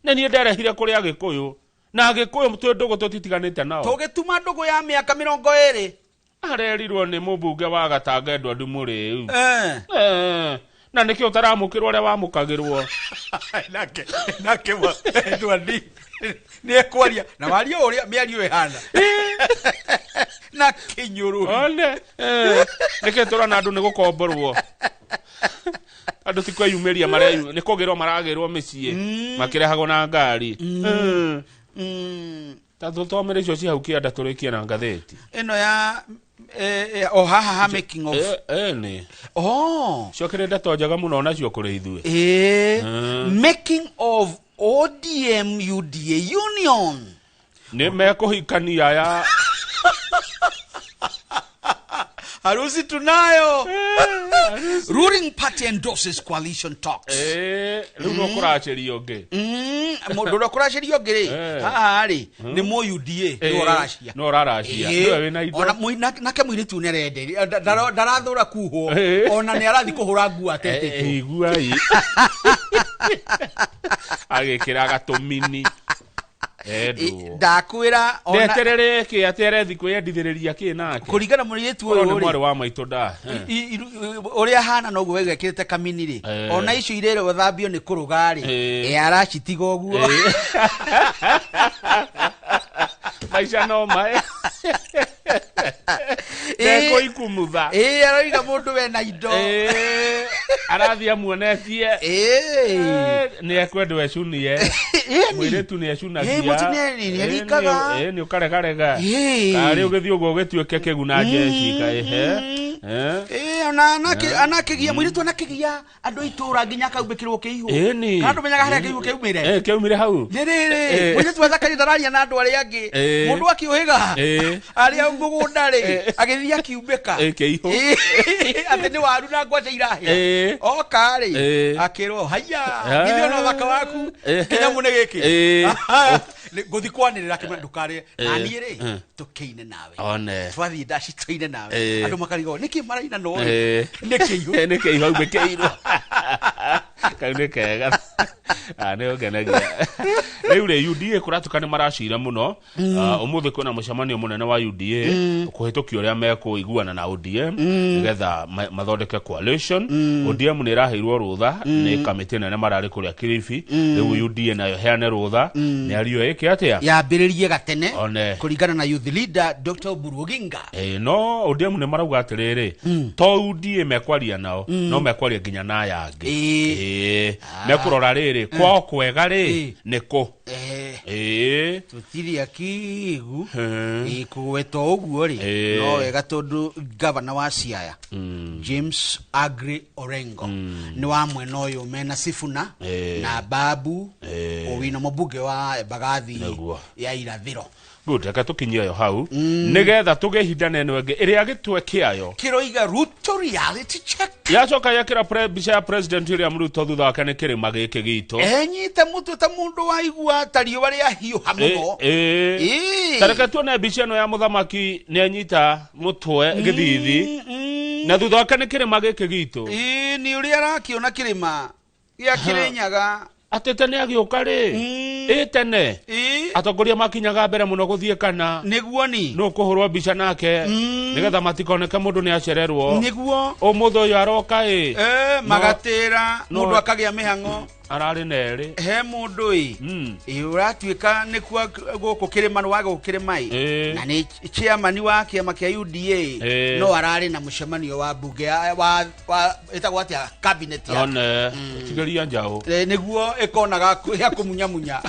Nĩ niĩ nderehire kũrĩ Agĩkũyũ. Na Agĩkũyũ twĩ ndũgũ tũtitiganĩte nao. Tũgĩtuma ndũgũ ya mĩaka 20. Arerirwo nĩ mũmbunge wa Gatanga Edward Mũrĩu. Na nĩkĩo ũtaramũkĩrwo ũrĩa wamũkagĩrwo. Nake Edward nĩ ekwaria na wario ũrĩa mĩario ĩhana na kĩnyũrũri. One nĩkĩ tũrona andũ nĩ gũkomborwo, andũ ti kwĩyumĩria mareyu, nĩ kũgĩrwo maragĩrwo mĩciĩ makĩrehagwo na ngari. Ta tũthomere icio ci hau kĩanda tũrĩkie na ngathĩti. Ĩno ya o haha ha making of. Nĩ Oh. ciokĩrĩ ndeto njega mũno nacio kũrĩ ithuĩ. Making of ODM UDA union. Nĩ mekũhikania ya Harusi tunayo. Ruling party endorses coalition talks. Rĩu no kũracĩrio ũngĩ. Mũndũ ũrĩa ũkũracĩrio ũngĩ rĩ, haha rĩ nĩ mũ UDA nĩwe ũraracia. No ũraracia nĩwe wĩna indo. Ona nake mũirĩtu nĩ arenderia, ndarathũra kuhwo. Ona nĩ arathiĩ kũhũra nguo atetĩtwo. Iguai agĩkĩra gatũmini endwo. Ndakwĩra ona Ndeterere kĩ atĩ arethi kwĩyendithĩrĩria kĩ nake. Kũringana mũirĩtu Korwo ũyũ nĩ mwarĩ rĩ, wa maitũ nda. Ũrĩa ahana noguo wega ekĩrĩte kamini rĩ, ona icio irerwo thambio nĩ kũrũga rĩ, aracitiga ũguo. Maica no mae ndekũikumutha. Ĩ, aroiga mũndũ wena indo. Arathiĩ amuonetie. Nĩ ekwendwo ecunie. Mũirĩtu nĩ ecunagia. Mũtumia nĩ arikaga. Nĩ ũkaregarega karĩ ũgĩthiĩ ũguo ũgĩtuĩke kĩguna Jessica ehe. Ona anakĩgia mũirĩtu anakĩgia andũ a itũra nginya akaumbĩkĩrwo kĩihũ. Ĩni. Kana ndũmenyaga harĩa kĩihũ kĩaumĩre? Kĩaumire hau. Nĩ rĩrĩ mũirĩtu athakari ndararia na andũ arĩa angĩ. Mũndũ akĩũhĩga arĩa mũgũnda rĩ, agĩthiĩ akiumbĩka. Kĩihũ. Atĩ nĩ waru na ngwacĩ irahĩa. Oka rĩ, akĩrwo haiya, githĩ ona ũthaka waku kĩnyamũ nĩ gĩkĩ. Ngũthiĩ kwanĩrĩra akĩmwĩra ndũkarĩe na niĩ rĩ, tũkĩine nawe. One. Twathiĩ ndaci tũine nawe. Eh. Andũ makarigwo nĩkĩ maraina no Eh. nĩ kĩihũ. Nĩ kĩihũ aumbĩkĩirwo. Kau nĩ kega. Ah, nĩ ũngenagia. Rĩu rĩ UDA kũratuka nĩ maracira mũno. Ũmũthĩ kwĩna mũcemanio mũnene wa UDA kũhĩtũkia ũrĩa mekũiguana na ODM nĩgetha mathondeke coalition. ODM nĩ ĩraheirwo rũtha nĩ kamĩtĩ nene mararĩ kũrĩa Kilifi. Rĩu UDA nayo heane rũtha mĩario ĩke atĩa yambĩrĩrie gatene kũringana na youth leader Dr. Oburu Oginga. No ODM nĩ marauga atĩrĩrĩ to UDA mekwaria nao no mekwaria nginya na aya angĩ. Mekũrora rĩrĩ kwao kwega rĩ nĩkũ. Tũtirĩ akigu kũgwetwo ũguo rĩ no wega tondũ gavana wa Siaya James Agri Orengo nĩ wa mwena ũyũ mena Sifuna na Babu Owino mũmbunge wa Mbagathi ya Irathĩro. Good, reke tũkinyie yo hau nĩgetha tũgĩe ihinda na ĩno ĩngĩ ĩrĩa gĩtwe kĩayo kĩroiga Ruto reality check. Yacoka yekĩra mbica ya President William Ruto thutha wake nĩ kĩrĩma gĩkĩ gitũ. Enyite mũtwe ta mũndũ waigua ta riũa rĩahiũha mũno. Ta reke tuone mbica ĩno ya mũthamaki nĩanyita mũtwe gĩthithi na thutha wake nĩ kĩrĩma gĩkĩ gitũ. Nĩ ũrĩa arakĩona kĩrĩma gĩa Kĩrĩnyaga. Atĩ tene agĩũka rĩ tene atongoria makinyaga mbere mũno gũthiĩ kana nĩguo ni nũ kũhũrwo mbica nake nĩgetha matikoneke mũndũ nĩ acererwo nĩguo ũmũthĩ ũyũ aroka magatĩra mũndũ akagĩa mĩhang'o ararĩ na erĩ he mũndũ ũratuĩka nĩkuo gũkũ kĩrĩma nĩ waga gũkĩrĩma na nĩ chairman wa kĩama kĩa UDA no ararĩ na mũcemanio wa bunge wa ĩtagwo atĩa cabinet yake one tigĩria njaũ nĩguo ĩkonaga ya kũmunyamunya.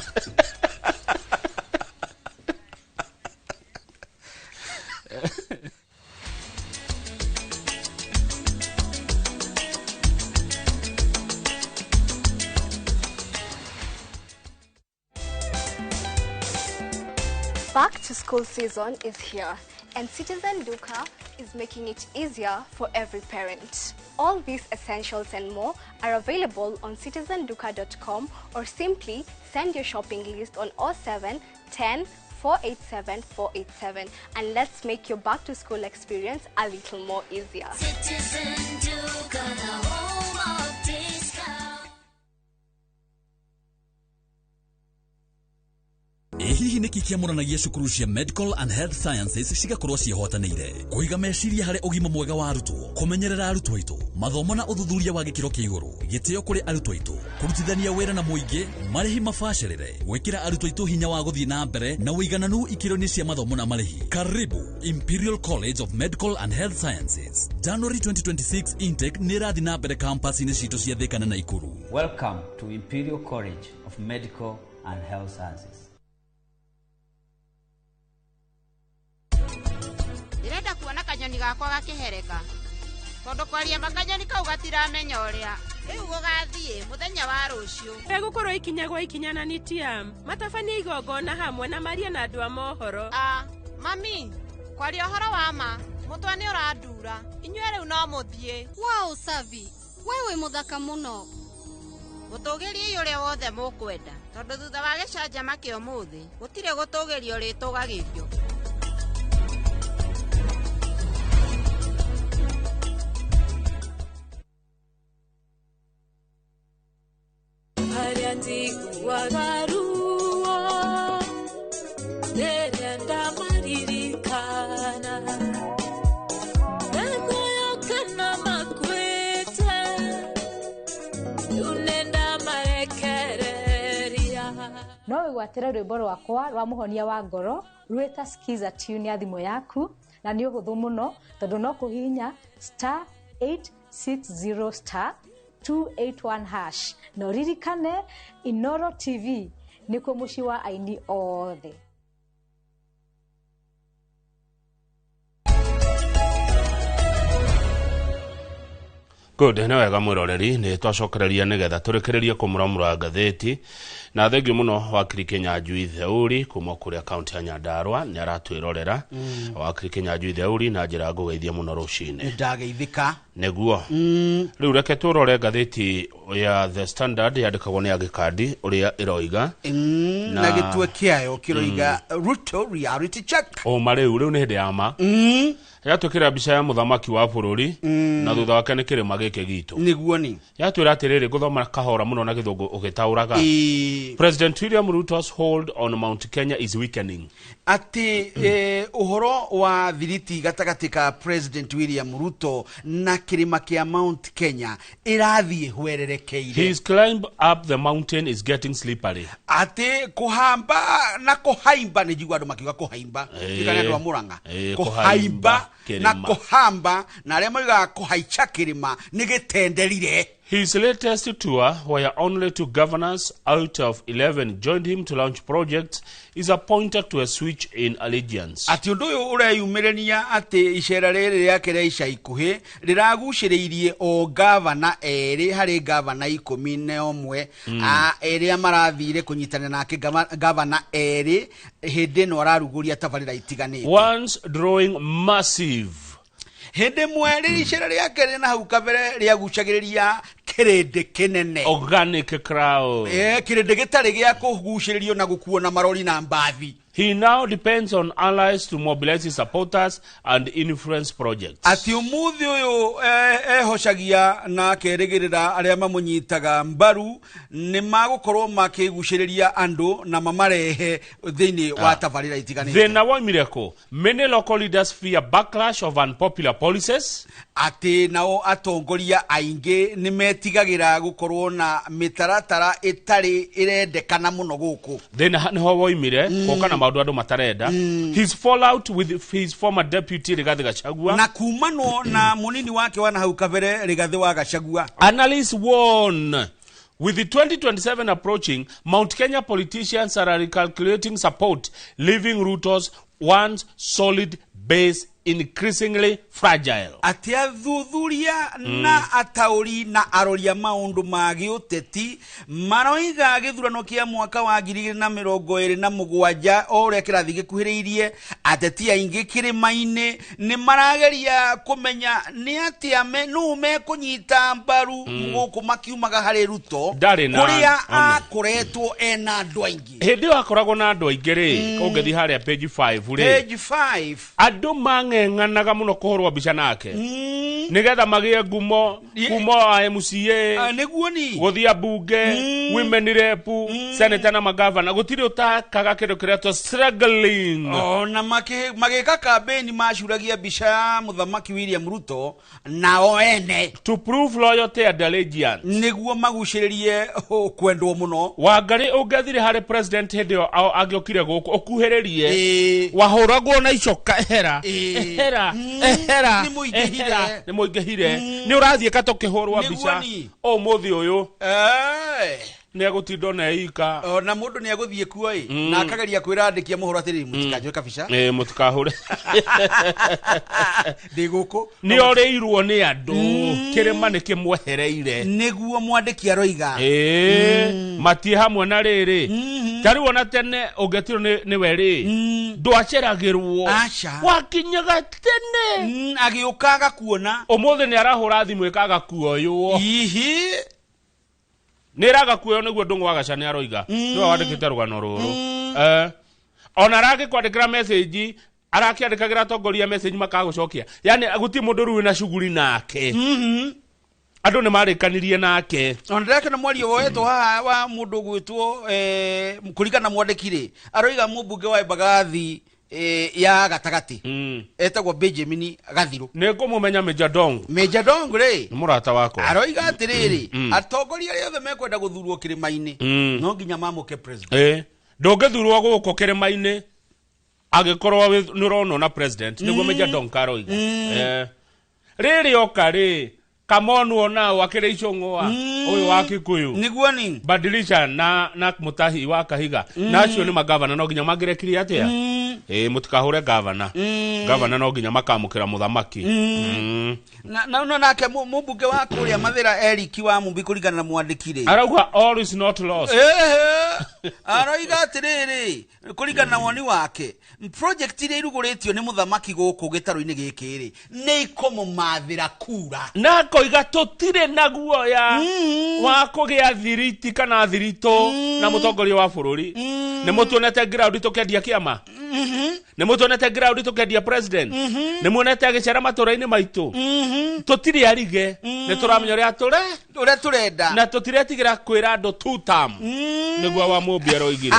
Back to school season is here, and Citizen Duka is making it easier for every parent. All these essentials and more are available on citizenduka.com or simply send your shopping list on 07 10 487 487 and let's make your back to school experience a little more easier. Citizen Duka, the home of discount. Hihi nĩkĩ kĩamũranagia cukuru cia Medical and Health Sciences cigakorwo ciĩhotanĩire kũiga meciria harĩ ũgima mwega wa arutwo kũmenyerera arutwo aitũ mathomo na ũthuthuria wa gĩkĩro kĩa igũrũ gĩtĩo kũrĩ arutwo aitũ kũrutithania wĩra na mũingĩ marĩhi mabacĩrĩre gwĩkĩra arutwo aitũ hinya wa gũthiĩ na mbere na ũigananu ikĩro-inĩ cia mathomo na marĩhi. Karibu Imperial College of Medical and Health Sciences. January 2026 intake nĩ ĩrathiĩ na mbere campus-inĩ citũ cia Thika na Nakuru. Welcome to Imperial College of Medical and Health Sciences. Ndĩrenda kuona kanyoni gakwa gakĩhereka tondũ kwaria makanyoni kau gatiramenya ũrĩa rĩu gũgathiĩ mũthenya wa rũciũ. Egũkorwo ikinya gwa ikinya na nitiam matabania igongona hamwe na maria na andũ a mohoro. Mami, kwaria ũhoro wa ma mũtwe nĩ ũrandura inyuĩ rĩu no mũthiĩ. Wow, Savi, wewe mũthaka mũno. Gũtũgĩriei ũrĩa wothe mũkwenda tondũ thutha wa gĩcanjama kĩa ũmũthĩ gũtirĩ gũtũgĩrio rĩtũgagĩrio. No wĩgwatĩre rwĩmbo rwakwa rwa mũhonia wa ngoro rwĩta Skiza tune ya thimũ yaku na nĩ ũhũthũ mũno tondũ no kũhihinya star 860 star 281 hash na ũririkane Inoro TV nĩkuo mũciĩ wa aini othe. Good, nĩ wega mwĩroreri nĩ twacokereria nĩgetha tũrĩkĩrĩrie kũmũramũra ngathĩti na thengiũ mũno wakiri Kĩnyanjui Theuri kuma kũrĩa kaunti ya Nyandarua nĩ aratwĩrorera. Wakiri Kĩnyanjui Theuri na njĩra ngũgeithia mũno rũcinĩ. Ndageithĩka. Nĩguo rĩu reke tũrore ngathĩti ya The Standard yandĩkagwo nĩ Agĩkandi ũrĩa ĩroiga. Na gĩtwe kĩayo kĩroiga Ruto reality check. Ũma rĩu nĩ hĩndĩ ya ma. Yatwĩkĩra mbica ya mũthamaki wa bũrũri na thutha wake nĩ kĩrĩma gĩkĩ gitũ. Nĩguo ni. Yatwĩra atĩrĩrĩ, ngũthoma kahora mũno na gĩthũngũ ũgĩtaũraga. President William Ruto's hold on Mount Kenya is weakening. Atĩ ũhoro wa thiriti gatagatĩ ka President William Ruto na kĩrĩma kĩa Mount Kenya ĩrathiĩ hwererekeire. His climb up the mountain is getting slippery. Atĩ kũhamba na kũhaimba, nĩ njigua andũ makiuga kũhaimba, tikana andũ a Murang'a, kũhaimba na kũhamba, na arĩa moigaga kũhaica kĩrĩma nĩ gĩtenderire. His latest tour, where only 2 governors out of 11 joined him to launch projects, is a pointer to a switch in allegiance. Atĩ ũndũ ũyũ ũreyumĩrania atĩ icera rĩrĩ rĩake rĩa ica ikuhĩ rĩragucĩrĩirie o gavana erĩ harĩ gavana 11 erĩa marathire kũnyitanĩra nake gavana erĩ hĩndĩ ĩno ararugũria tabarĩra itiganĩte. Once drawing massive hĩndĩ ĩmwe rĩrĩ icera rĩake rĩ na hau kabere rĩagucagĩrĩria kĩrĩndĩ kĩnene, organic crowd, kĩrĩndĩ gĩtarĩ gĩa kũgucĩrĩrio na gũkuo na marori na mbathi. He now depends on allies to mobilize his supporters and influence projects. Atĩ ũmũthĩ ũyũ ehocagia na akerĩgĩrĩra arĩa mamũnyitaga mbaru nĩ magũkorwo makĩgucĩrĩria andũ na mamarehe thĩinĩ wa tabarĩra itiganĩte. Thĩna woimire kũ? Many local leaders fear backlash of unpopular policies. Atĩ nao atongoria aingĩ nĩ metigagĩra gũkorwo na mĩtaratara ĩtarĩ ĩrendekana mũno gũkũ. Thĩna nĩho woimire gũka na maũndũ andũ matarenda. His fallout with his former deputy Rigathi Gachagua, na kumanwo na munini wake wa na hau kabere Rigathi wa Gachagua. Analysts warn, with the 2027 approaching, Mount Kenya politicians are recalculating support, leaving Ruto's once solid base increasingly fragile. Atĩ athuthuria na ataũri na aroria maũndũ ma gĩũteti maroiga gĩthurano kĩa mwaka wa 2027 o ũrĩa kĩrathiĩ gĩkuhĩrĩirie, ateti aingĩ kĩrĩma-inĩ nĩ marageria kũmenya nĩ atĩa nũ mekũnyita mbaru gũkũ makiumaga harĩ Ruto kũrĩa akoretwo ena andũ aingĩ. Hĩndĩ ĩyo akoragwo na andũ aingĩ rĩ, ũngĩthiĩ harĩa page 5 rĩ, page 5 andũ mang'eng'anaga mũno kũhũrwo mbica nake nĩgetha magĩe ngumo kuma wa MCA, nĩguo ni gũthiĩ mbunge, women rep, senator na magavana, gũtirĩ ũtakaga kĩndũ kĩrĩa to struggling. Ona magĩka campaign macuragia mbica ya mũthamaki William Ruto nao ene to prove loyalty and allegiance, nĩguo magucĩrĩrie kwendwo mũno. Wangari ũngĩathire harĩ president hĩndĩ ĩyo angĩokire gũkũ ũkuhĩrĩrie, wahũragwo na icoka ehera ehera ehera nĩ mũingĩhire, nĩ ũrathiĩ ka tũkĩhũrwo mbica ũmũthĩ ũyũ nĩ egũtindwo na eika ona mũndũ nĩ egũthiĩ kuo ĩ na akageria kwĩra andĩki a mohoro atĩrĩrĩ, mũtikanjoe kabica, mũtikahũre ndĩ gũkũ. Nĩ orĩirwo nĩ andũ, kĩrĩma nĩ kĩmwehereire, nĩguo mwandĩki aroiga. Matiĩ hamwe na rĩrĩ ta rĩu ona tene ũngĩetirwo nĩwe rĩ, ndwaceragĩrwo, wakinyaga tene agĩũka agakuona. Ũmũthĩ nĩ arahũra thimũ ĩkaga kuoywo. Ihi nĩ ĩraga kuoywo nĩguo Ndung'u wa Gaca nĩ aroiga, nĩwe wandĩkĩte rũgano rũrũ. Ona aragĩkwandĩkĩra message, arakĩandĩkagĩra atongoria message makagũcokia, yani gũtirĩ mũndũ rĩu wĩna shughuli nake. Andũ nĩ marĩkanirie nake. Ona ndĩrakĩona mwario woetwo haha wa mũndũ ũgwĩtwo kũringana na mwandĩki rĩ, aroiga mũmbunge wa Embagathi ya gatagatĩ etagwo Benjamin Gathiru. Nĩ ngũmũmenya Major Dong. Major Dong rĩ nĩ mũrata wakwa. Aroiga atĩrĩrĩ, atongoria arĩa othe mekwenda gũthurwo kĩrĩma-inĩ no nginya mamũke president. Ndũngĩthurwo gũkũ kĩrĩma-inĩ angĩkorwo nĩ ũronwo na president, nĩguo Major Dong karoiga. Rĩrĩ oka rĩ kamonwo nao akĩrĩ icũng'wa ũyũ wa Kikuyu, nĩguo ni badilisha na Mutahi wa Kahiga, na acio nĩ magavana no nginya mangĩrekirie atĩa. Mũtikahũre gavana. Gavana no nginya makamũkĩra mũthamaki. Na nake mũmbunge wa kũrĩa Mathĩra Eric wa Mumbi kũringana na mwandĩki rĩ, arauga all is not lost. Aroiga atĩrĩrĩ, kũringana na woni wake, project iria irugũrĩtio nĩ mũthamaki gũkũ gĩtarũ-inĩ gĩkĩ rĩ, nĩ ikũmũmathĩra kura. Na koiga tũtirĩ na guoya wa kũgĩa thiriti kana thiritũ na mũtongoria wa bũrũri. Nĩ mũtuonete ground tũkĩendia kĩama? Nĩ mũtuonete ground tũkĩendia president? Nĩ muonete agĩcera matũra-inĩ maitũ? Tũtirĩ arige, nĩ tũramenya ũrĩa ũrĩa tũrenda, na tũtiretigĩra kwĩra andũ two term. Nĩguo wa Mumbi aroigire.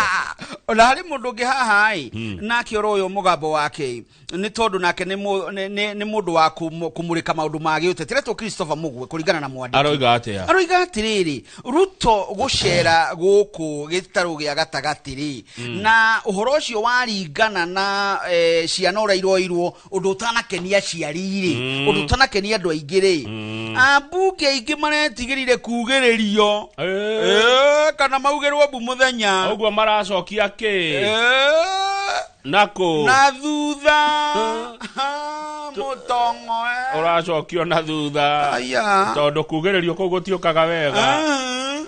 Ona harĩ mũndũ ũngĩ haha ĩ, nake oro ũyũ mũgambo wake nĩ tondũ nake nĩ mũndũ wa kũmũrĩka maũndũ ma gĩũteti, aretwo Christopher Mugwe kũringana na mwandĩki. Aroiga atĩa? Aroiga atĩrĩrĩ, Ruto gũcera gũkũ gĩtarũ gĩa gatagatĩ rĩ, na ũhoro ũcio waringana na ciana ũrĩa iroirwo, ũndũ ũtanakenia aciari rĩ, ũndũ ũtanakenia andũ aingĩ rĩ, ambunge aingĩ maretigĩrire kugĩrĩrio kana maugĩrwo mbu mũthenya. Ũguo maracokia kĩ? Nako na thutha mũtongo ũracokio na thutha tondũ kugĩrĩrio kũu gũtiũkaga wega.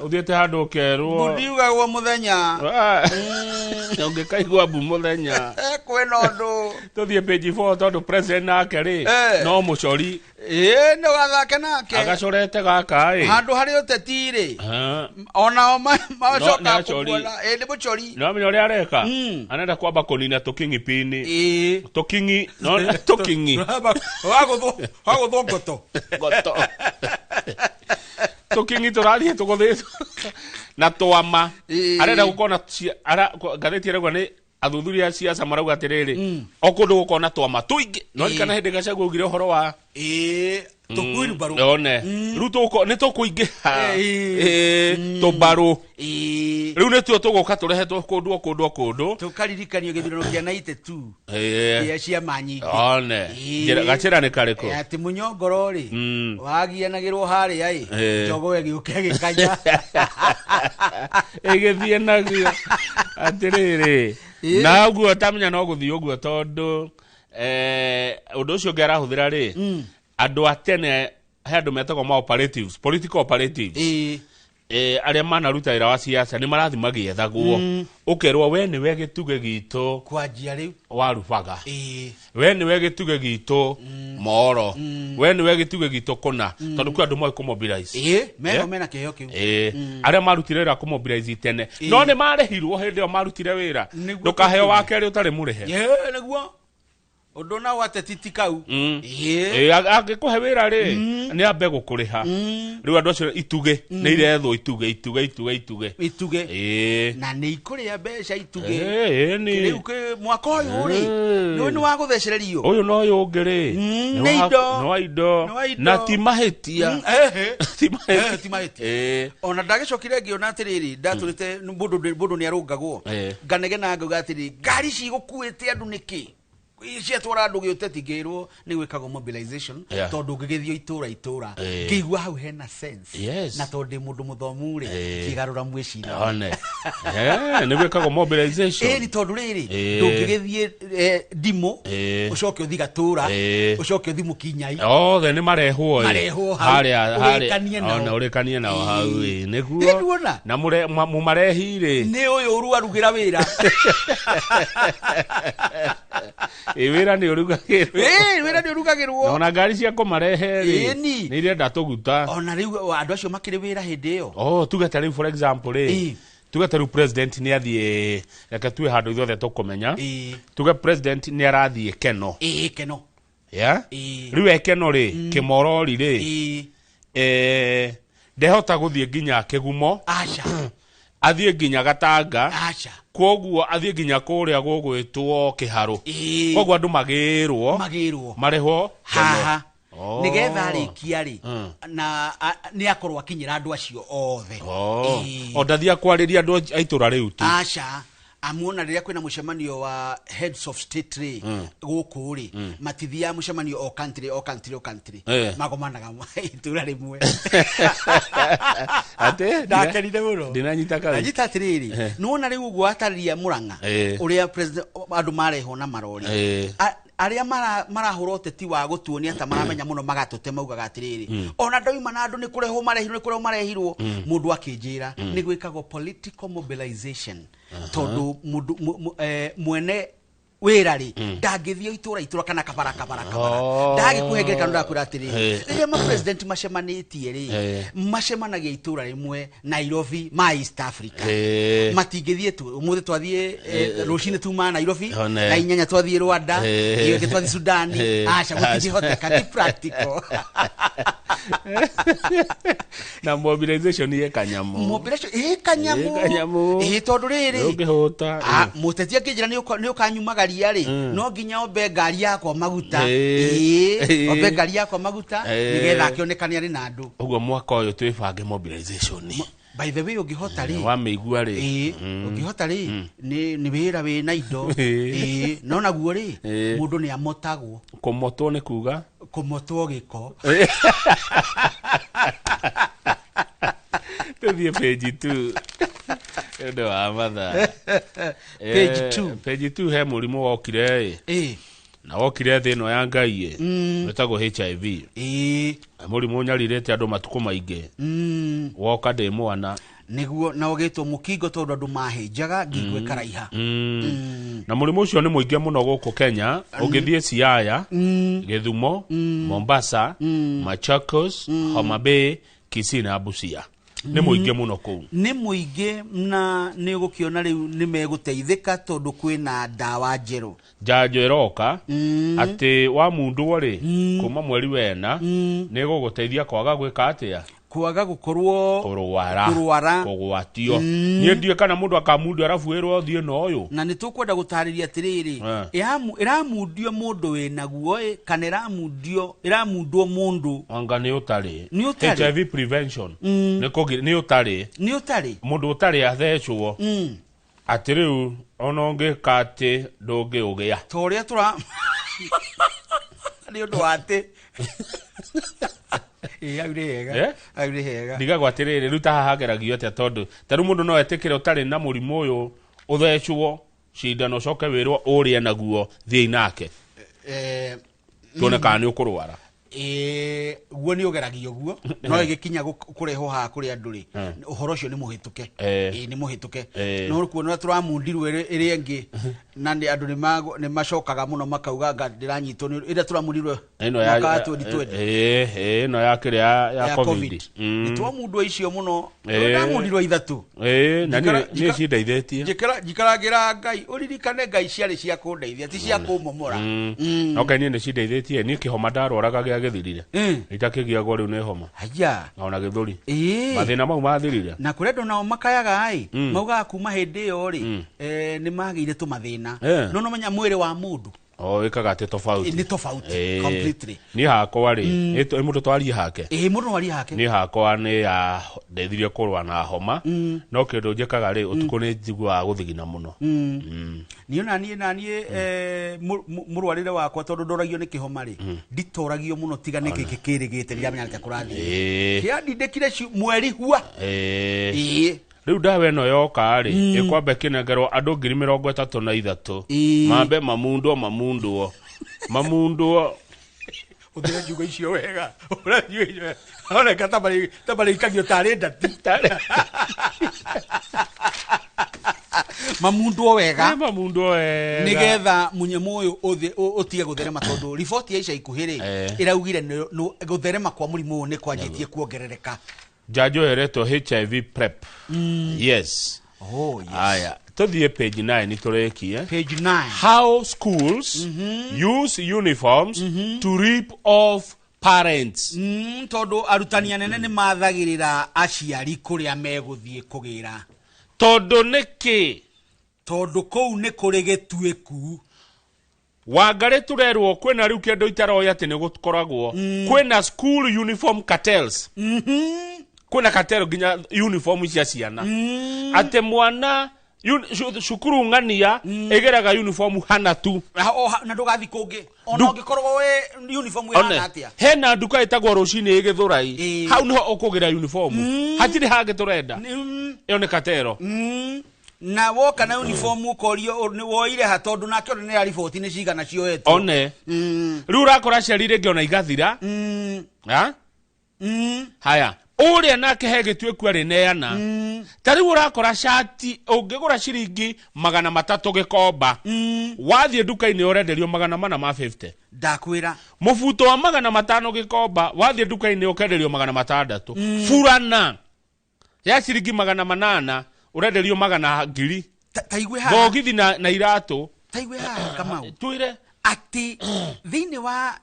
Ũthiĩte handũ ũkerwo ndiugagwo mũthenya, ũngĩkaigua mbu mũthenya kwĩna ũndũ. Tũthiĩ page 4 tondũ president nake rĩ no mũcori. Nĩ wathake nake agacorete gaka ĩ handũ harĩ ũteti rĩ, onao macoka kũmuona nĩ mũcori. No amenya ũrĩa areka, arenda kwamba kũnina tũking'i pini. Tũking'i no tũking'i wagũthwo ngoto ngoto tũking'i tũrathiĩ tũgũthĩtwo na twama. Arenda gũkorwo na ngathĩti ĩrauga nĩ athuthuria a siasa marauga atĩrĩrĩ, o kũndũ gũkorwo na twama tũingĩ. No ririkana hĩndĩ Gachagua augire ũhoro wa tũkwĩrumbarũ. One rĩu nĩ tũkũingĩha tũmbarũ. Rĩu nĩtuo tũgũka tũrehetwo kũndũ o kũndũ o kũndũ, tũkaririkanio gĩthurano kĩa 92 kĩa ciama nyingĩ. One gacĩra nĩ karĩkũ? Atĩ mũnyongoro rĩ wagianagĩrwo harĩa ĩ, njogo ĩgĩũka ĩgĩkanya ĩgĩthiĩ naguo. Atĩrĩrĩ, na ũguo tamenya no gũthiĩ ũguo tondũ ũndũ ũcio ũngĩ arahũthĩra rĩ, andũ a tene he andũ metagwo ma operatives, political operatives, arĩa manaruta wĩra wa siasa nĩ marathiĩ magĩethagwo, ũkerwo we nĩwe gĩtugĩ gitũ kwanjia rĩu warubaga, we nĩwe gĩtugĩ gitũ moro, we nĩwe gĩtugĩ gitũ kũna, tondũ kwĩ andũ moĩ kũmobilize. Meho mena kĩheo kĩu. Arĩa marutire wĩra kũmobilize tene, no nĩ marĩhirwo hĩndĩ ĩyo marutire wĩra. Ndũkaheo wa kerĩ ũtarĩ mũrĩhe. Nĩguo ũndũ na wateti ti kau. Angĩkũhe wĩra rĩ, nĩ ambe gũkũrĩha. Rĩu andũ acio itugĩ nĩ irethwo, itugĩ itugĩ itugĩ itugĩ itugĩ, na nĩ ikũrĩa mbeca itugĩ. Rĩu mwaka ũyũ rĩ, nĩ wa gũthecererio ũyũ na ũyũ ũngĩ rĩ, nĩ wa indo na ti mahĩtia. Ti mahĩtia. Ona ndagĩcokire ngĩona atĩrĩrĩ, ndatũrĩte mũndũ nĩ arũngagwo, nganegena ngauga atĩrĩrĩ, ngari cigũkuĩte andũ nĩkĩ? Ciatwara andũ gĩũteti ngĩrwo nĩ gwĩkagwo mobilization, tondũ ũngĩgĩthiĩ itũra itũra ngĩigua hau hena sense. Na tondũ ndĩ mũndũ mũthomu rĩ, ngĩgarũra mwĩcirĩrie. One nĩ gwĩkagwo mobilization. Nĩ tondũ rĩrĩ, ndũngĩgĩthiĩ ndimũ ũcoke ũthiĩ gatũra ũcoke ũthiĩ mũkinyai, othe nĩ marehwo harĩa ũrĩkanie nao hau. Nĩguo na mũmarehi rĩ, nĩ ũyũ ũruarugĩra wĩra. Wĩra nĩ ũrugagĩrwo. Wĩra nĩ ũrugagĩrwo. Ona ngari cia kũmarehe rĩ, nĩ irenda tũguta. Ona rĩu andũ acio makĩrĩ wĩra hĩndĩ ĩyo. Tuge ta rĩu for example rĩ, tuge ta rĩu president nĩ athiĩ, reke tuwe handũ ithuothe tũkũmenya, tuge president nĩ arathiĩ Keno. Keno. Rĩu e Keno rĩ, Kĩmorori rĩ, ndehota gũthiĩ nginya Kĩgumo. Aca. Athiĩ nginya Gatanga. Aca. Koguo athiĩ nginya kũrĩa gũgwĩtwo Kĩharũ. Koguo andũ magĩrwo marehwo haha nĩgetha arĩkia rĩ, na nĩ akorwo akinyĩra andũ acio othe. O ndathiĩ kwarĩria andũ a itũra rĩu tu. Aca. Amuona rĩrĩa kwĩna mũcemanio wa heads of state rĩ, gũkũ rĩ, matithiaga mũcemanio o country o country o country, magomanaga itũra rĩmwe. Atĩ Ndakenire mũno. Ndinanyita kau. Anyita atĩrĩrĩ, nĩwona rĩu ũguo atarĩria Mũrang'a, ũrĩa president andũ marehwo na marori, arĩa marahũra ũteti wa gũtuonia ta maramenya mũno, magatũte maugaga atĩrĩrĩ, ona ndoima na andũ nĩ kũrehwo marehirwo, nĩ kũrehwo marehirwo. Mũndũ akĩnjĩra nĩ gwĩkagwo political mobilization, tondũ mũndũ mwene wĩra rĩ, ndangĩthiĩ itũra itũra kana kabara kabara kabara. Ndagĩkũhe ngerekano, ndakwĩra atĩrĩrĩ, rĩrĩa ma-president macemanĩtie rĩ, macemanagia itũra rĩmwe Nairobi ma East Africa. Matingĩthiĩ tu ũmũthĩ twathiĩ, rũcinĩ tuma Nairobi, One. na 8 twathiĩ Rwanda, ĩyo ĩngĩ twathiĩ Sudani. Aca, gũtingĩhoteka, ti practical. Na mobilization ye kanyamu. Mobilization ĩ kanyamu. Ĩ kanyamu. Ĩ tondũ rĩrĩ, Ũngĩhũta. Mũteti akĩnjĩra nĩ ũkanyumagaria rĩ, no nginya ombe ngari yakwa maguta. Ĩ, ombe ngari yakwa maguta, nĩgetha akĩonekane arĩ na andũ. Ũguo mwaka ũyũ twĩbange mobilization. By the way, ũngĩhota rĩ, Wamĩigua rĩ. Ĩ, ũngĩhota rĩ, nĩ wĩra wĩna indo. Ĩ, no naguo rĩ, mũndũ nĩ amotagwo. Kũmotwo nĩ kuga? Kũmotwo gĩko. Tũthiĩ page 2 nĩ ũndũ wa mathaa. Page 2. Page 2 he mũrimũ wokire ĩ, na wokire thĩ ĩno ya Ngai ĩ, wĩtagwo HIV. Na mũrimũ ũnyarirĩte andũ matukũ maingĩ. Woka ndĩ mwana. Nĩguo, na ũgĩtwo mũkingo tondũ andũ mahĩnjaga ngingo ĩkaraiha. Na mũrimũ ũcio nĩ mũingĩ mũno gũkũ Kenya. Ũngĩthiĩ Siaya, Gĩthumo, Mombasa, Machakos, Homa Bay, Kisii na Busia, nĩ mũingĩ mũno kũu. Nĩ mũingĩ, na nĩ ũgũkĩona rĩu nĩ megũteithĩka tondũ kwĩna ndawa njerũ. Njanjo ĩroka atĩ wamundwo rĩ, kuma mweri wena, nĩ ĩgũgũteithia kwaga gwĩka atĩa? Kwaga gũkorwo kũrwara. Kũrwara. Kũgwatio. Niĩ ndiũĩ kana mũndũ akamundio arabu ĩrwo thiĩ na ũyũ. Na nĩ tũkwenda gũtarĩria atĩrĩrĩ, ĩramundio mũndũ wĩnaguo ĩ, kana ĩramundio, ĩramundwo mũndũ Anga nĩ ũtarĩ. Nĩ ũtarĩ. HIV prevention nĩ ũtarĩ. Nĩ ũtarĩ. Mũndũ ũtarĩ athecwo, atĩ rĩu ona ũngĩka atĩ ndũngĩũgĩa. Ta ũrĩa tũra nĩ ũndũ wa atĩ ĩ hau nĩ hega. Eh? Hau nĩ hega. Ndigagwo atĩrĩrĩ, rĩu ta haha hageragio atĩa? Tondũ ta rĩu mũndũ no etĩkĩre ũtarĩ na mũrimũ ũyũ ũthecwo cindano, ũcoke wĩrwo ũrĩe naguo, thiĩ nake, tuone kana nĩ ũkũrwara. Ĩĩ, guo nĩ ũgeragio guo, no ĩgĩkinya kũrehwo haha kũrĩ andũ rĩ, ũhoro ũcio nĩ mũhĩtũke. Ĩĩ, nĩ mũhĩtũke. No kuona tũramundirwo ĩrĩa ĩngĩ, na nĩ andũ nĩ macokaga mũno makauga anga ndĩranyitwo nĩ ĩrĩa tũramundirwo Ĩno ya mwaka wa 2020. Ĩĩ, ĩno ya kĩrĩa ya Ya COVID. COVID. Nĩ twamundwo icio mũno. Ndamundirwo ithatũ. Ĩĩ, na niĩ cindeithĩtie. Njikaragĩra Ngai, ũririkane Ngai ciarĩ cia kũndeithia, ti cia kũmomora. No kaĩ niĩ nĩ cindeithĩtie. Niĩ kĩhoma ndarwaraga gĩa gĩthirire, itakĩgiagwo rĩu nĩ homa. Haya. Ona gĩthũri, mathĩna mau mathirire. Na kũrĩ andũ nao makayaga ĩ, maugaga kuma hĩndĩ ĩyo rĩ, nĩ magĩire tũmathĩna. No nomenya mwĩrĩ wa mũndũ O ĩkaga atĩ tofauti. Nĩ tofauti completely. Niĩ hakwa rĩ, ĩ mũndũ twarie hake. Ĩĩ, mũndũ no arie hake. Niĩ hakwa nĩ ya ndeithirie kũrũa na homa, no kĩndũ njĩkaga rĩ, ũtukũ nĩ njiguaga gũthigina mũno. Niĩ ona niĩ na niĩ mũrwarĩre wakwa, tondũ ndoragio nĩ kĩhoma rĩ, nditoragio mũno, tiga nĩ gĩkĩ kĩrĩgĩte ndiramenya atĩa kũrathiĩ. Kĩandindĩkire mweri hua. Rĩu ndawa ĩno yoka rĩ, ĩkwamba ĩkĩnengerwo andũ 33,000, mambe mamundwo mamundwo mamundwo. Ũthire njugo icio wega, ũthĩre njugo icio wega. Oneka ta marĩikagio tarĩ ndati, mamundwo wega. Ĩ, mamundwo wega. Nigetha mũnyamũ ũyũ ũtige gũtherema, tondũ riboti ya ica ikuhĩ rĩ, ĩraugire gũtherema kwa mũrimũ ũyũ nĩ kwanjĩtie kuongerereka. Njanjo ĩretwo HIV PrEP. Yes. Oh, yes. Aya, tũthiĩ page 9 tũrĩkie. Page 9. How schools use uniforms to rip off parents. Tondũ arutani anene nĩ mathagĩrĩra aciari kũrĩa megũthiĩ kũgĩra. Tondũ nĩkĩ? Tondũ kũu nĩ kũrĩ gĩtuĩku. Wangarĩ, tũrerwo kwĩna rĩu kĩndũ itaroĩ atĩ nĩ gũkoragwo kwĩna school uniform cartels. Kwĩna cartel nginya uniform cia ciana, atĩ mwana Cukuru ng'ania ĩgeraga uniform hana tu. Na ndũgathiĩ kũngĩ. Ona ũngĩkorwo wĩ uniform ĩhana atĩa. Hena nduka ĩtagwo rũcinĩ ĩgĩthũrai. Hau nĩho ũkũgĩra uniform. Hatirĩ hangĩ tũrenda. Ĩyo nĩ katero. Na woka na uniform ũkorio nĩ woire ha tondũ nake ona nĩ riboti nĩ cigana cioetwo. One. Rĩu ũrakora aciari rĩngĩ ona igathira. Ha? Haya. Ũrĩa nake he gĩtuĩku arĩneana. Ta rĩu ũrakora cati ũngĩgũra ciringi 300 gĩkomba. Wathiĩ nduka-inĩ ũrenderio 450. Ndakwĩra. Mũbuto wa 500 gĩkomba wathiĩ nduka-inĩ ũkenderio 600. Burana ya ciringi 800 ũrenderio 100,000. Taigue haha. Thogithi na iratũ. Taigue haha Kamau. Twĩre. Ati thĩinĩ wa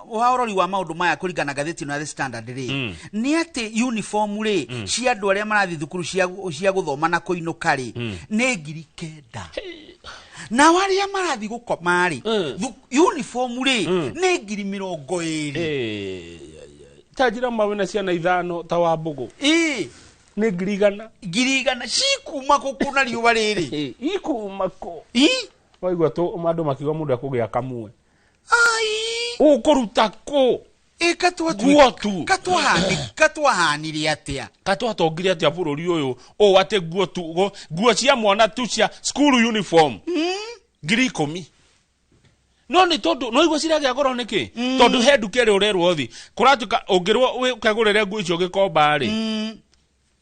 ũrori wa maũndũ maya kũringana na ngathĩti ĩno ya The Standard rĩ, nĩ atĩ uniform rĩ cia andũ arĩa marathiĩ thukuru cia gũthoma na kũinũka rĩ nĩ 9,000. Nao arĩa marathiĩ gũkoma rĩ uniform rĩ nĩ 20,000. Ta njĩra mawe na ciana 5 ta wa mbũgũ. Nĩ 100,000. 100,000 cikuma kũ na riũa rĩrĩ? Ikuma kũ? Waigua tu andũ makiuga mũndũ akũgĩa kamwe. Ũkũruta kũ? Nguo tu. Katwahanire atĩa? Katwatongire atĩa bũrũri ũyũ? Ũũ atĩ nguo tu, nguo cia mwana tu cia school uniform. 10,000. No nĩ tondũ no igua ciragĩa goro nĩkĩ? Tondũ he nduka ĩrĩa ũrerwo ũthi. Kũratuĩka ũngĩrwo ũkegũrĩre nguo icio gĩkomba rĩ.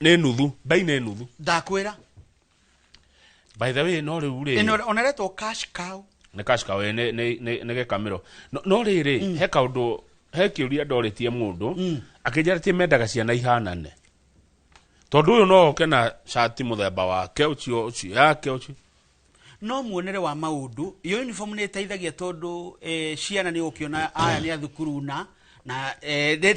Nĩ nuthu, bei nĩ nuthu. Ndakwĩra. By the way, no rĩu rĩ. Oneretwo cash cow. Nĩ cash cow nĩ gĩkamĩro. No rĩrĩ, he kaũndũ, he kĩũria ndorĩtie mũndũ, akĩnjĩra atĩ mendaga ciana ihanane. Tondũ ũyũ no oke na cati mũthemba wake, ũcio yake, ũcio. No muonere wa maũndũ, iyo uniform nĩ ĩteithagia tondũ ciana nĩ ũkĩona aya nĩ a thukuru na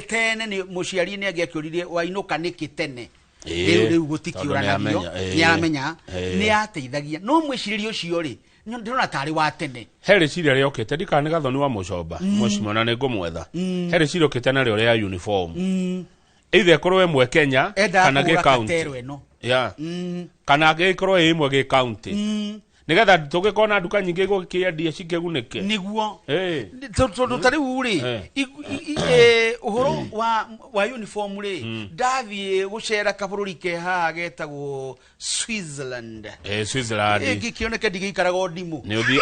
tene nĩ mũciari nĩ angĩakĩũririe wainũka nĩkĩ tene. Rĩu gũtikĩũranagio, nĩ aramenya, nĩ ateithagia. No mwĩcirĩrie ũcio rĩ, ndĩrona tarĩ wa tene. He rĩciria rĩokĩte, ndikana nĩ Gathoni wa Mũcomba, mũcimio na nĩ ngũmwetha. He rĩciria rĩokĩte narĩo rĩa uniform. Either ĩkorwo ĩmwe Kenya kana gĩ county. Yeah. Kana ĩkorwo ĩ ĩmwe gĩ county. Nĩgetha tũgĩkorwo na nduka nyingĩ igũkĩendia cikĩgunĩke. Nĩguo. Tondũ ta rĩu rĩ, ũhoro wa uniform rĩ, ndathiĩ gũcera kabũrũri ke haha getagwo Switzerland. Switzerland. Ĩngĩkĩoneka ndigĩikaraga o ndimũ. Nĩ ũthiĩ.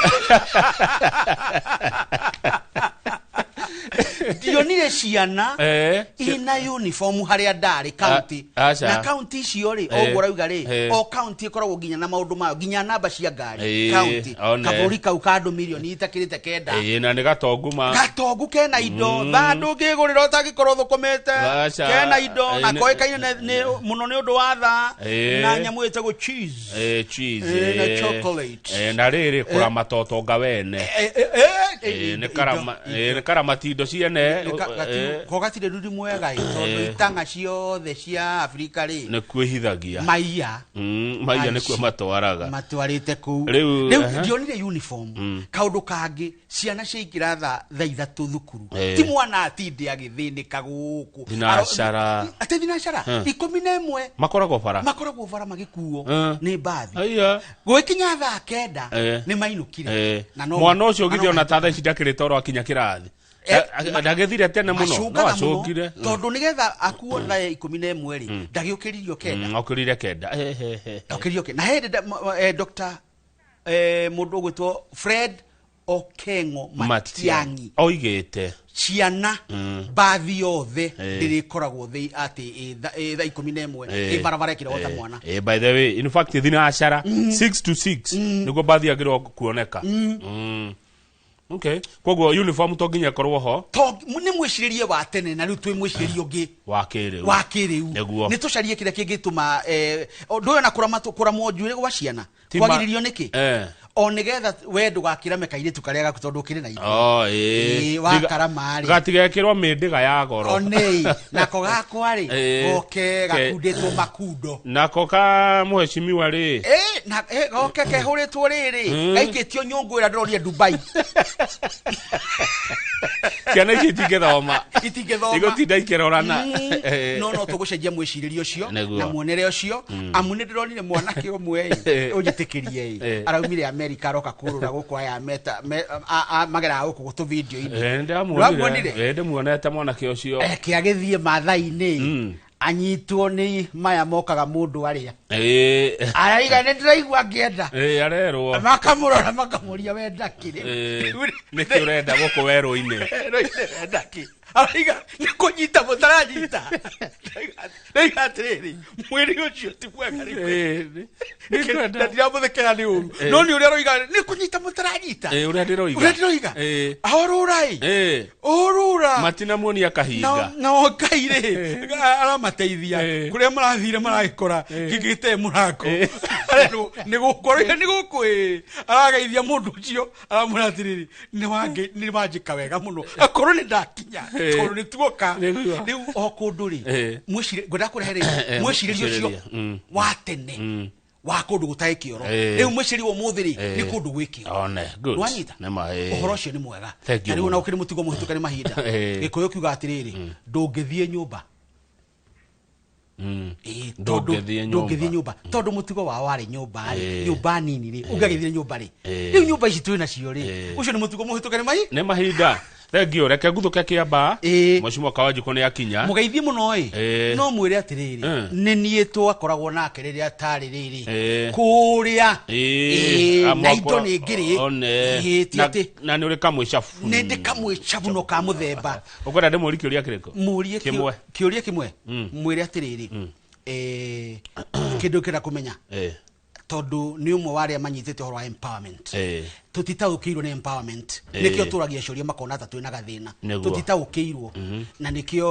Ndionire ciana ina uniform harĩa ndarĩ county. Na county icio rĩ, ũguo ũrauga rĩ, o county ĩkoragwo nginya na maũndũ mayo, nginya namba cia ngari. County. Kabũrũri kau ka andũ mirioni itakĩrĩte 9. Na nĩ gatongu ma. Gatongu kena indo. Tha ndũngĩgũrĩra ũtangĩkorwo thũkũmĩte. Kena indo na koĩkaine mũno nĩ ũndũ wa tha na nyamũ ĩtagwo cheese. Cheese. Na chocolate. Na rĩrĩ kũramata ũtonga wene. Nĩ karamati indo ciene. Ko gatirĩ ruri mwega tondũ itanga ciothe cia Afrika rĩ nĩ kwĩhithagia. Maiya. Maiya nĩkuo matwaraga. Matwarĩte kũu. Rĩu ndionire uniform. Kaũndũ kangĩ ciana ciaingĩra thaa 3 thukuru. Ti mwana atinde agĩthĩnĩka gũkũ. Thinacara. Atĩ thinacara 11. Makoragwo bara. Makoragwo bara magĩkuo nĩ mbathi. Gũgĩkinya thaa 9 nĩ mainũkire. Mwana ũcio ũgĩthiĩ ona ta thaa ici ndakĩrĩ toro akinya kĩrathi. Ndagĩthire tene mũno, no acũngire. Tondũ nĩgetha akuo thaa 11 rĩ, ndagĩũkĩririo 9. Okĩrire 9. Okĩririo 9. Na he Dr. Mũndũ ũgwĩtwo Fred Okengo Matiang'i oigĩte ciana mbathi yothe ndĩrĩkoragwo atĩ thaa 11 ĩ barabara ĩkĩrogota mwana. By the way, in fact thinacara 6 to 6 nĩguo mbathi yagĩrĩirwo kuoneka. Okay. Koguo uniform to nginya ĩkorwo ho. Nĩ mwĩcirĩrie wa tene na rĩu twĩ mwĩcirĩrie ũngĩ wa kĩrĩu. Wa kĩrĩu. Nĩ tũcarie kĩrĩa kĩngĩtũma ũndũ ũyũ na kũramwo njuĩrĩ gwa ciana. Kwagĩrĩrio nĩkĩ? O nĩgetha we ndũgakĩrame kairĩtu karĩa gaku tondũ ũkĩrĩ na ithe. Wakarama rĩ. Gatigekĩrwo mĩndĩga ya goro. Onei, nako gakwa rĩ, goke gakundĩtwo makundo. Nako ka mũheshimiwa rĩ. Na goke kehũrĩtwo rĩrĩ, gaikĩtio nyũngũ ĩrĩa ndĩronire Dubai. Ciana icio itingĩthoma. Itingĩthoma. Igũtinda ikĩrorana. No tũgũcenjia mwĩcirĩrie ũcio Nĩguo. na muonere ũcio, amu nĩ ndĩronire mwanake ũmwe ĩ, ũnjĩtĩkĩrie ĩ, araumire Amerika aroka kũrũra gũkũ aya meta mageraga gũkũ gũtũ video-inĩ. Ndĩramuonire. Ndĩmuonete mwanake ũcio. Eke agĩthiĩ Maathai-inĩ, anyitwo nĩ maya mokaga mũndũ arĩa araiga nĩ ndĩraigua ngĩenda. Arerwo. Makamũrora makamũria wenda kĩ? Nĩkĩ ũrenda gũkũ werũ-inĩ? Wenda kĩ? Araiga nĩ kũnyita mũtaranyita. Ndaiga atĩrĩrĩ, mwĩrĩ ũcio ti mwega rĩu. Nĩngwenda. Na ndiramũthekera nĩ ũru, no nĩ ũrĩa aroiga nĩ kũnyita mũtaranyita. Ũrĩa ndĩroiga. Ũrĩa ndĩroiga. Ahorũra ĩ, ũrũra. Matinamuonia kahinga. Na Ngai rĩ aramateithia kũrĩa marathire maragĩkora gĩgĩte mũrango, arerwo nĩ gũkũ, aroiga nĩ gũkũ ĩ, arageithia mũndũ ũcio aramwĩra atĩrĩrĩ, nĩ wanjĩka wega mũno akorwo nĩ ndakinya tondũ nĩ tuoka rĩu o kũndũ rĩ. Ngwenda kũrehe rĩ mwĩcirĩrie ũcio wa tene wa kũndũ gũtarĩ kĩoro, rĩu mwĩcirĩrie wa ũmũthĩ rĩ nĩ kũndũ gwĩ kĩoro. One, good. Nĩwanyita? Nĩma, Ũhoro ũcio nĩ mwega. Thank you Na rĩu ona mũno. ũkĩrĩ mũtugo mũhĩtũke nĩ mahinda. Gĩkũyũ kiuga atĩrĩrĩ, ndũngĩthiĩ nyũmba. Ndũngĩthiĩ nyũmba. Ndũngĩthiĩ nyũmba tondũ mũtugo wao warĩ nyũmba rĩ, nyũmba nini rĩ, ũngĩagĩthire nyũmba rĩ, rĩu nyũmba ici twĩ nacio rĩ, ũcio nĩ mũtugo mũhĩtũke nĩ mahi Nĩ mahinda. Thank you. Reke nguthũke kĩamba. Mheshimiwa Kawanjikũ nĩ akinya. Mũgeithie mũno ĩ, no mwĩre atĩrĩrĩ, nĩ niĩ twakoragwo nake rĩrĩa tarĩ rĩrĩ kũrĩa. Na indo nĩ ngĩrĩ. One. Ti atĩ Na nĩ ũrĩ kamwĩcabu. Nĩ ndĩ kamwĩcabu no ka mũthemba. Ũkwenda ndĩmũrie kĩũria kĩrĩkũ? Mũrie Kĩmwe. Kĩũria kĩmwe, mwĩre atĩrĩrĩ, kĩndũ kĩrenda kũmenya, tondũ nĩ ũmwe wa arĩa manyitĩte ũhoro wa empowerment. Tũtitaũkĩirwo nĩ empowerment. Nĩkĩo tũragia ciũria makona ta twĩna gathĩna. Tũtitaũkĩirwo, na nĩkĩo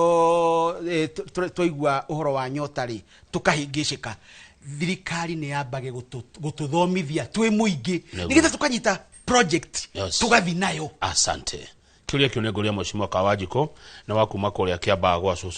twaigua ũhoro wa nyota rĩ tũkahĩngĩcĩka. Thirikari nĩ yambage gũtũthomithia twĩ mũingĩ, nĩgetha tũkanyita project, tũgathi nayo. Asante. Kĩũria kĩu nĩ ngũria Mheshimiwa Kawanjikũ nĩ wa kuma kũrĩa Kĩambaa gwa cũcũ.